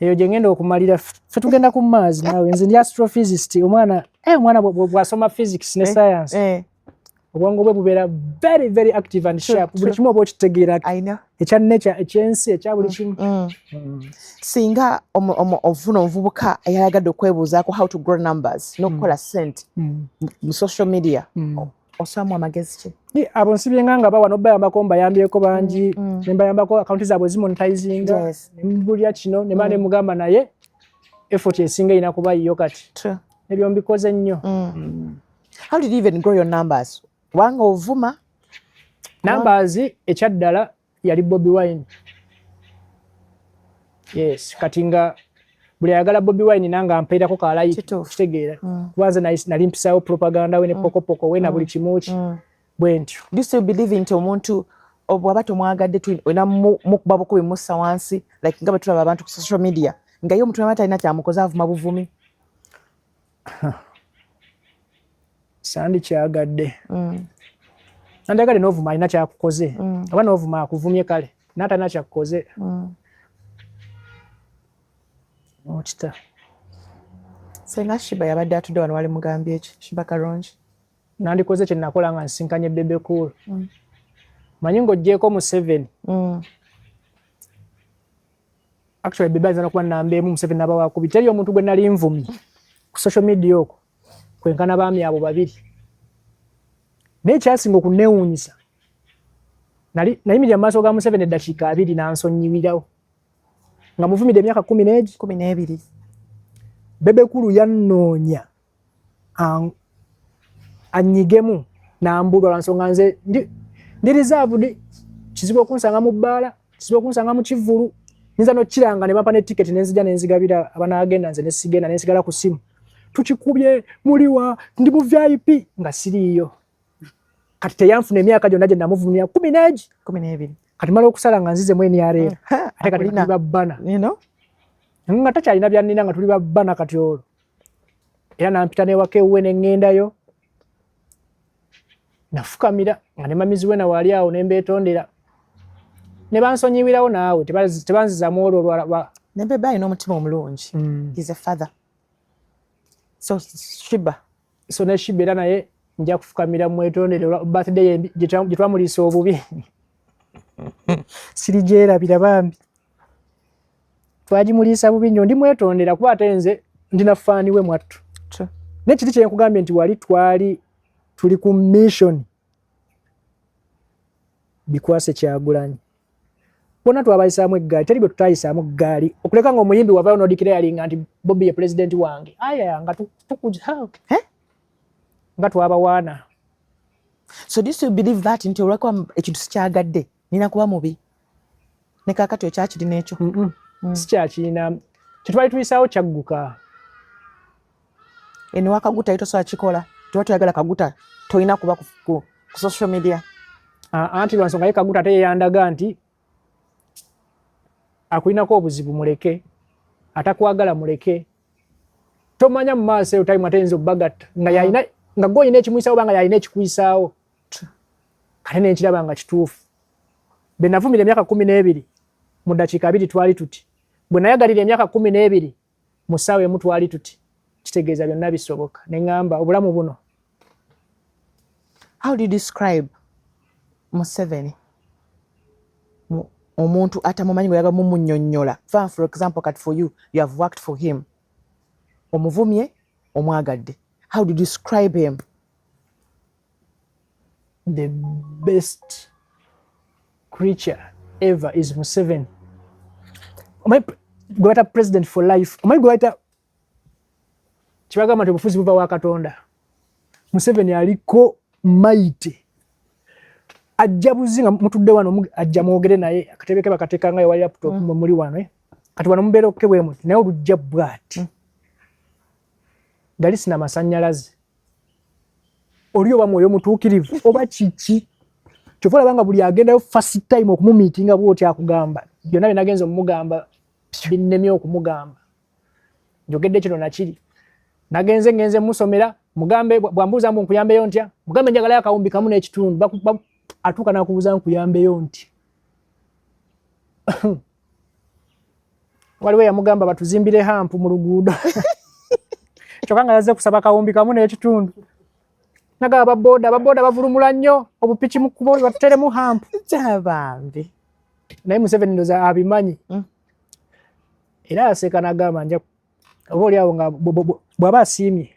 S2: Eyo gye ngenda okumalira ffe tugenda ku Mars naawe. Nze ndi astrophysicist. Omwana omwana bw'asoma physics ne science. Obwongo bwe bubeera very very active and sharp. Buli kimu oba okitegeera. Ekya nature, ekyensi, ekya buli kimu.
S1: Singa ofuna omuvubuka eyayagadde okwebuuzaako how to grow numbers n'okukola sente mu social media, osaamu amagezi ki?
S2: Abo nsibye nga bawa n'obayambako, mbayambyeko bangi, ne mbayambako akawunti zaabwe zimonetizinga, ne mbulya kino ne mba ne mugamba naye effort esinga erina kuba yiyo kati. Ebyo mbikoze nnyo.
S1: How did you even grow your numbers? Kubanga ovuma.
S2: Numbers ekyaddala yali Bobi Wine. Yes, kati nga buli ayagala Bobi Wine nange ampeerako ka like, kitegeera. Kuba nze nali mpisaawo propaganda we ne pokopoko we na buli kimu ki bwe ntyo.
S1: Do you still believe nti omuntu bw'aba tomwagadde olina mukuba bukubi mussa wansi, like nga bwe tulaba abantu ku social media nga ye omuntu naba talina kyamukoze avuma buvumi?
S2: Sandikyagadde. Nandyagadde n'ovuma alina kyakukoze. Oba n'ovuma akuvumye kale n'atalina kyakukoze. Okita.
S1: Senga Shiba yabadde atudde wano wali mugambye eki? Shiba Karungi.
S2: Nandikoze kye nakola nga nsinkanye Bebe Cool. Manyi ng'oggyeeko Museveni. Actually Bebe ayinza n'okuba nnamba emu, Museveni n'aba wakubiri. Teri omuntu gwe nali nvumye ku social media okwo kwenkana baami abo babiri. Naye ekyasinga okunneewuunyisa, nayimirira mu maaso ga Museveni eddakiika 20 n'ansonyiwirawo. Nga muvumidde emyaka 12.
S1: 12.
S2: Bebe Cool yannoonya annyigemu n'ambulwa lwa nsonga nze ndi reserved, kizibu okunsanga mu bbaala, kizibu okunsanga mu kivvulu. Nyinza n'okukiranga ne bampa ne tiketi ne nzija ne nzigabira abanaagenda, nze ne sigenda ne nsigala ku ssimu. Tukikubye muliwa ndi mu VIP nga siriiyo. Kati teyanfuna emyaka gyonna gye namuvumya 12.
S1: 12.
S2: Kati mala okusala nga nzize mu NRM. Ate kati tuli babbana.
S1: You know?
S2: Nga takyalina byannina nga tuli babbana kati olwo. Era nampita newaka ewuwe neŋŋendayo, nafukamira nga ne mamizi we nawe ali awo, ne mbeetondera ne bansonyiwirawo. Naawe tebanzizaamu olwo lwa
S1: Ne Bebe alina omutima omulungi. He's a father. So Sheebah.
S2: So ne Sheebah era naye nja kufukamira mwetondere olwa birthday ye gye twamuliisa obubi. Sirigyerabira bambi, twagimuliisa bubi nnyo. Ndi mwetondera kuba ate nze ndina fan we mwattu. Naye kiri kyenkugambye nti wali twali tuli ku mission bikwase Kyagulanyi, bonna twabayisaamu eggaali, teri bwe tutayisaamu ggaali okuleka nga omuyimbi wavayo n'odeclaringa nti Bobi ye pulezidenti wange. Aya nga tukuja
S1: Eh?
S2: nga twabawaana.
S1: So do you still believe that nti olwakuba ekintu sikyagadde nina kuba mubi? Ne kaakati okyakirina ekyo?
S2: Sikyakirina. Kyetwali tuyisaawo kyagguka.
S1: Eno wakaguta tosobola kikola, tuba toyagala kaguta, tolina kuba ku social media.
S2: Ah, anti lwa nsonga ye Kaguta ate yeyandaga nti akulinako obuzibu muleke, atakwagala muleke, tomanya mu maaso eyo time ate yinza obbagatta nga yalina nga gwe olina ekimuyisaawo oba nga yalina ekikuyisaawo. Kate nenkiraba nga kituufu. Bwe navumira emyaka 12, mu ddakiika 20 twali tuti. Bwe nayagalira emyaka 12, mu ssaawa emu twali tuti. Kitegeeza byonna bisoboka. Ne ŋŋamba obulamu buno.
S1: How do you describe Museveni? Omuntu atamumanyi bwe yaga mumunnyonnyola. For example, kati for you, you have worked for him. Omuvumye, omwagadde. How do you describe him?
S2: The best creature ever is Museveni. Omanyi gwe bayita president for life? Omanyi gwe bayita kibagamba nti obufuzi buva wa Katonda? Museveni aliko maite ajja buzi nga mutudde wano, ajja mwogere naye, akatebe ke bakateeka nga wali laptop mwe muli wano, eh. Kati wano mubeera okke bwe muti, naye olujja bw'ati gali sina masannyalaze, oli oba mwoyo mutuukirivu oba kiki. Kyova olaba nga buli agendayo first time okumumeetinga bwoti akugamba byonna bye nagenza omumugamba binnemye okumugamba, njogedde kino nakiri, nagenze ngenze musomera, mugambe bwambuuza mbu nkuyambeyo ntya, mugambe njagalayo 1.5 kawumbi. Atuuka nakubuuza nkuyambeyo nti waliwo yamugamba batuzimbire hump mu luguudo, kyokka nga yazze kusaba 1.5 kawumbi. Nagaba ababoda, ababoda bavulumula nnyo obupiki mu kkubo, batuteremu hump.
S1: Kyabambi.
S2: Naye Museveni ndoza abimanyi. Era aseka nagamba nja oba oli awo nga bw'aba asiimye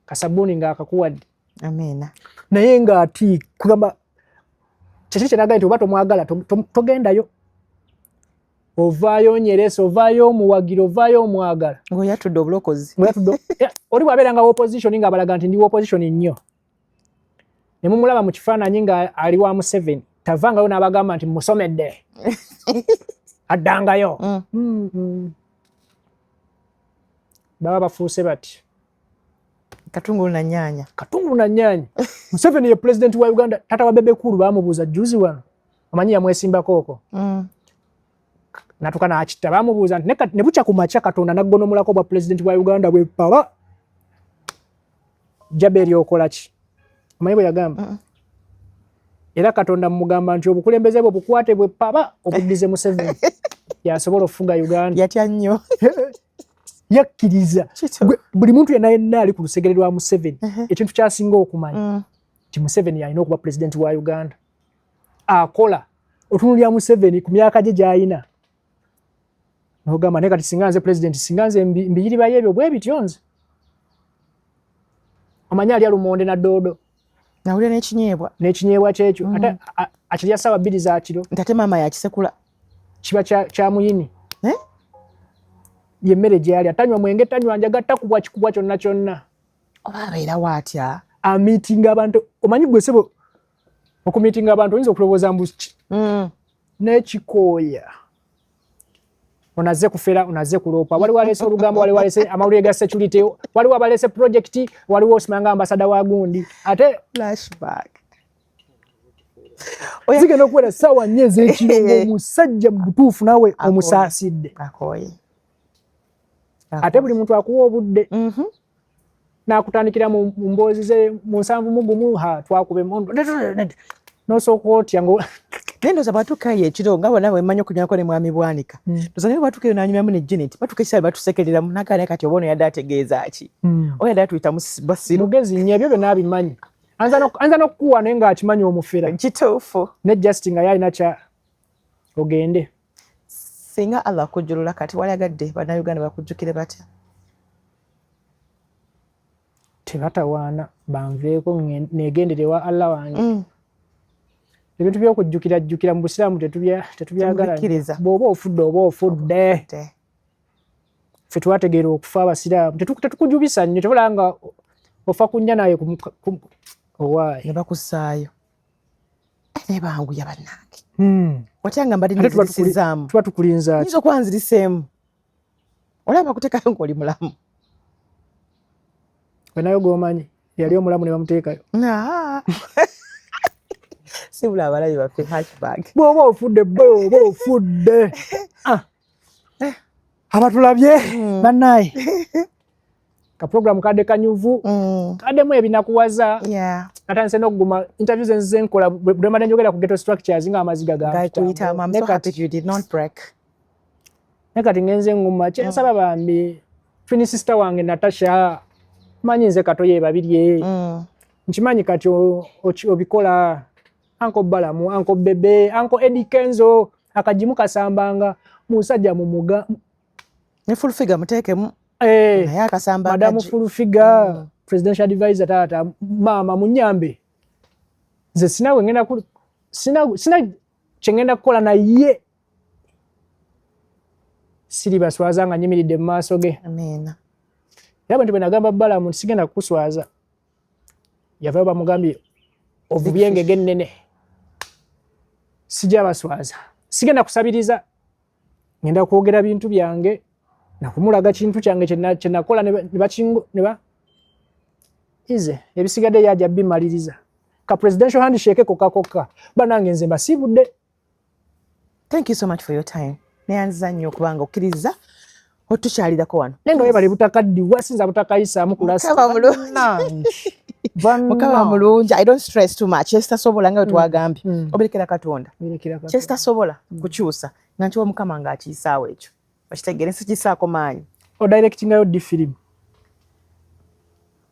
S2: kasabbuuni ng'akakuwadde.
S1: Amiina.
S2: Naye ng'ati kugamba kyeki kyenagaye nti oba tomwagala togendayo, ovaayo onyeresa, ovaayo omuwagira, ovaayo omwagala.
S1: Ng'oyatudde obulokozi.
S2: Oli bw'abeera nga opposition ng'abalaga nti ndi opposition nnyo, ne mumulaba mu kifaananyi nga ali wa Museveni, tavangayo n'abagamba nti musomedde addangayo. Baba bafuuse bati.
S1: Katungulu na nyaanya.
S2: Katungulu na nyaanya. Museveni ye president wa Uganda. Tata wa Bebe Cool bamubuuza juzi wano, omanyi yamwesimbako okwo, natuka n'akitta. Bamubuuza nti ne bukya ku makya Katonda naggonomulako bwa president wa Uganda bwe paba Jaberi, okola ki? Omanyi bwe yagamba? Era Katonda mugamba nti obukulembeze bwe bukwate bwe paba obuddize Museveni, yasobola okufuga Uganda.
S1: Yatya nnyo.
S2: Yakkiriza. Buli muntu yenna yenna ali ku lusegere lwa Museveni, ekintu kyasinga okumanya nti Museveni yalina okuba pulezidenti wa Uganda. Akola otunulya Museveni ku myaka gye gy'ayina nogamba, naye kati singa nze pulezidenti, singa nze mbiyiribayo ebyo bwe bityo. Nze omanyi alya lumonde na doodo.
S1: Nawulira n'ekinyeebwa.
S2: N'ekinyeebwa kyekyo. Ate akirya ssaawa 2 za kiro.
S1: Nti ate maama yakisekula.
S2: Kiba kya muyini.
S1: Eh?
S2: Yemmere gyalya, tanywa mwenge, tanywa njaga, takubwa kikubwa kyonna kyonna.
S1: Oba abeerawo atya?
S2: Ameetinga abantu. Omanyi gwe sebo, okumeetinga abantu oyinza okulowooza mbu n'ekikooya, onaze kufera, onaze kuloopa, waliwo aleese olugambo, waliwo aleese amawulire ga security, waliwo abaleese project, waliwo osimanga ambasada wa gundi ate
S1: Flashback.
S2: Zigenda okuwera essaawa 4 ez'ekiro ng'omusajja mu butuufu naawe omusaasidde.
S1: Akooye.
S2: Ate buli muntu akuwa obudde. Nakutandikira mu mboozi ze mu 71, ha, twakuba emmundu, nosooka otya ngo
S1: Naye ndowooza bwatuukayo ekiro, nga bonna bwemanyi okunywako ne Mwami Bwanika, ndowooza naye bwatuukayo n'anyumyamu ne Janet, batuuka ekiseera batusekereramu, nagaa, naye kati oba ono yadde ategeeza ki? Oba yadde atuyita basiru?
S2: Mugezi nnyo, ebyo byonna abimanyi. Ayinza n'okukuwa naye ng'akimanyi omufera.
S1: Kituufu.
S2: Ne just nga yalina kya ogende.
S1: Singa Allah akujjulula kati, walagadde Bannayuganda bakujjukire batya?
S2: Tebatawaana, banveeko, negendere ewa Allah wange. Ebintu by'okujjukira jjukira mu Busiraamu tetubyagala.
S1: Temubikkiriza.
S2: Bw'oba ofudde, oba ofudde. Ffe twategeera okufa Abasiraamu tetukujubisa nnyo, tebulaba nga ofa ku nnya naye owaaye.
S1: Ne bakussaayo. Eh, naye banguya bannange. Watya nga mbadde
S2: Ate tuba
S1: nzirisizaamu?
S2: Tuba tukulinza ki?
S1: Nyinza okuba nziriseemu, olaba bakuteekayo ng'oli mulamu.
S2: Gwe nayo g'omanyi yali omulamu ne bamuteekayo.
S1: Naa. Sibula abalabi baffe hatchbag.
S2: Bw'oba ofudde, bwe oba ofudde. Ah. Abatulabye bannaye, ka program kadde kanyuvu, kaddemu ebinakuwaza. Natandise n'okuguma interview ze nzize nkola, bwe mbadde njogera ku ghetto structures nga amaziga
S1: Gakuyitamu. I'm
S2: Ne
S1: so happy you did not break.
S2: Ne kati ngenze nguma. Kyensaba bambi twin sister wange Natasha, manyi nze Kato ye Babirye, nkimanyi kati obikola. Uncle Balamu, Uncle Bebe, Uncle Eddie Kenzo, akajimu kasambanga musajja mumuga.
S1: Ne Full Figure muteekemu.
S2: Eh,
S1: naye akasamba
S2: Madamu
S1: akaji.
S2: Full Figure, presidential advisor, taata, maama, munyambe. Nze sina we ngenda ku sina kye ngenda kukola, naye siri baswaza nga nyimiridde mu maaso ge.
S1: Amiina.
S2: Era bwe nti bwe nagamba Balamu nti sigenda kukuswaza, yavayo bamugambye ovubye engege ennene. Sijja baswaza, sigenda kusabiriza, ngenda kwogera bintu byange nakumulaga kintu kyange kye nakola ne bakingo ne ba ize ebisigadde yajja bimaliriza. Ka presidential handshake kokka kokka. Banange, nze mbasiibudde.
S1: Thank you so much for your time. Neyanziza nnyo okubanga okkiriza otukyalirako wano.
S2: Naye nga webale butakaddiwa, sinza butakayisaamu.
S1: Mukama mulungi. Mukama mulungi. I don't stress too much. Kyesitasobola, nga bwe twagambye, obirekera Katonda. Kyesitasobola kukyusa nga nkiwa Mukama ng'akiyisaawo ekyo, okitegeere, nsikisaako maanyi.
S2: Odirectingayo ddi firimu?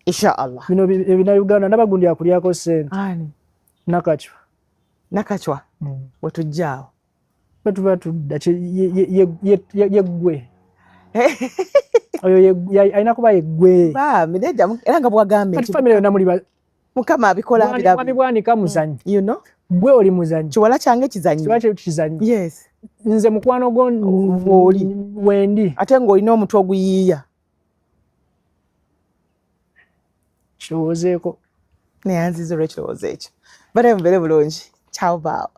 S1: Inshallah.
S2: Bino ebina Uganda nabagundi akulyako sente.
S1: Ani?
S2: Nakacwa.
S1: Nakacwa, wetujjaawo.
S2: Bwe tuba tudda yeggwe oyo alina kuba yeggwe.
S1: Bambi, nedda, era nga bwagambye
S2: kati
S1: nti
S2: family yonna muli
S1: Mukama abikola.
S2: Mwami Bwanika muzanyi. Gwe oli muzanyi.
S1: Kiwala kyange kizanyi.
S2: Kiba kizanyi.
S1: Yes.
S2: Nze mukwano gwo.
S1: Bw'oli.
S2: Wendi.
S1: Ate ng'olina omutwe oguyiiya.
S2: Kirowoozeeko.
S1: Neyanziza olw'ekirowoozo ekyo. Bale, mubeere bulungi. Ciao, bao.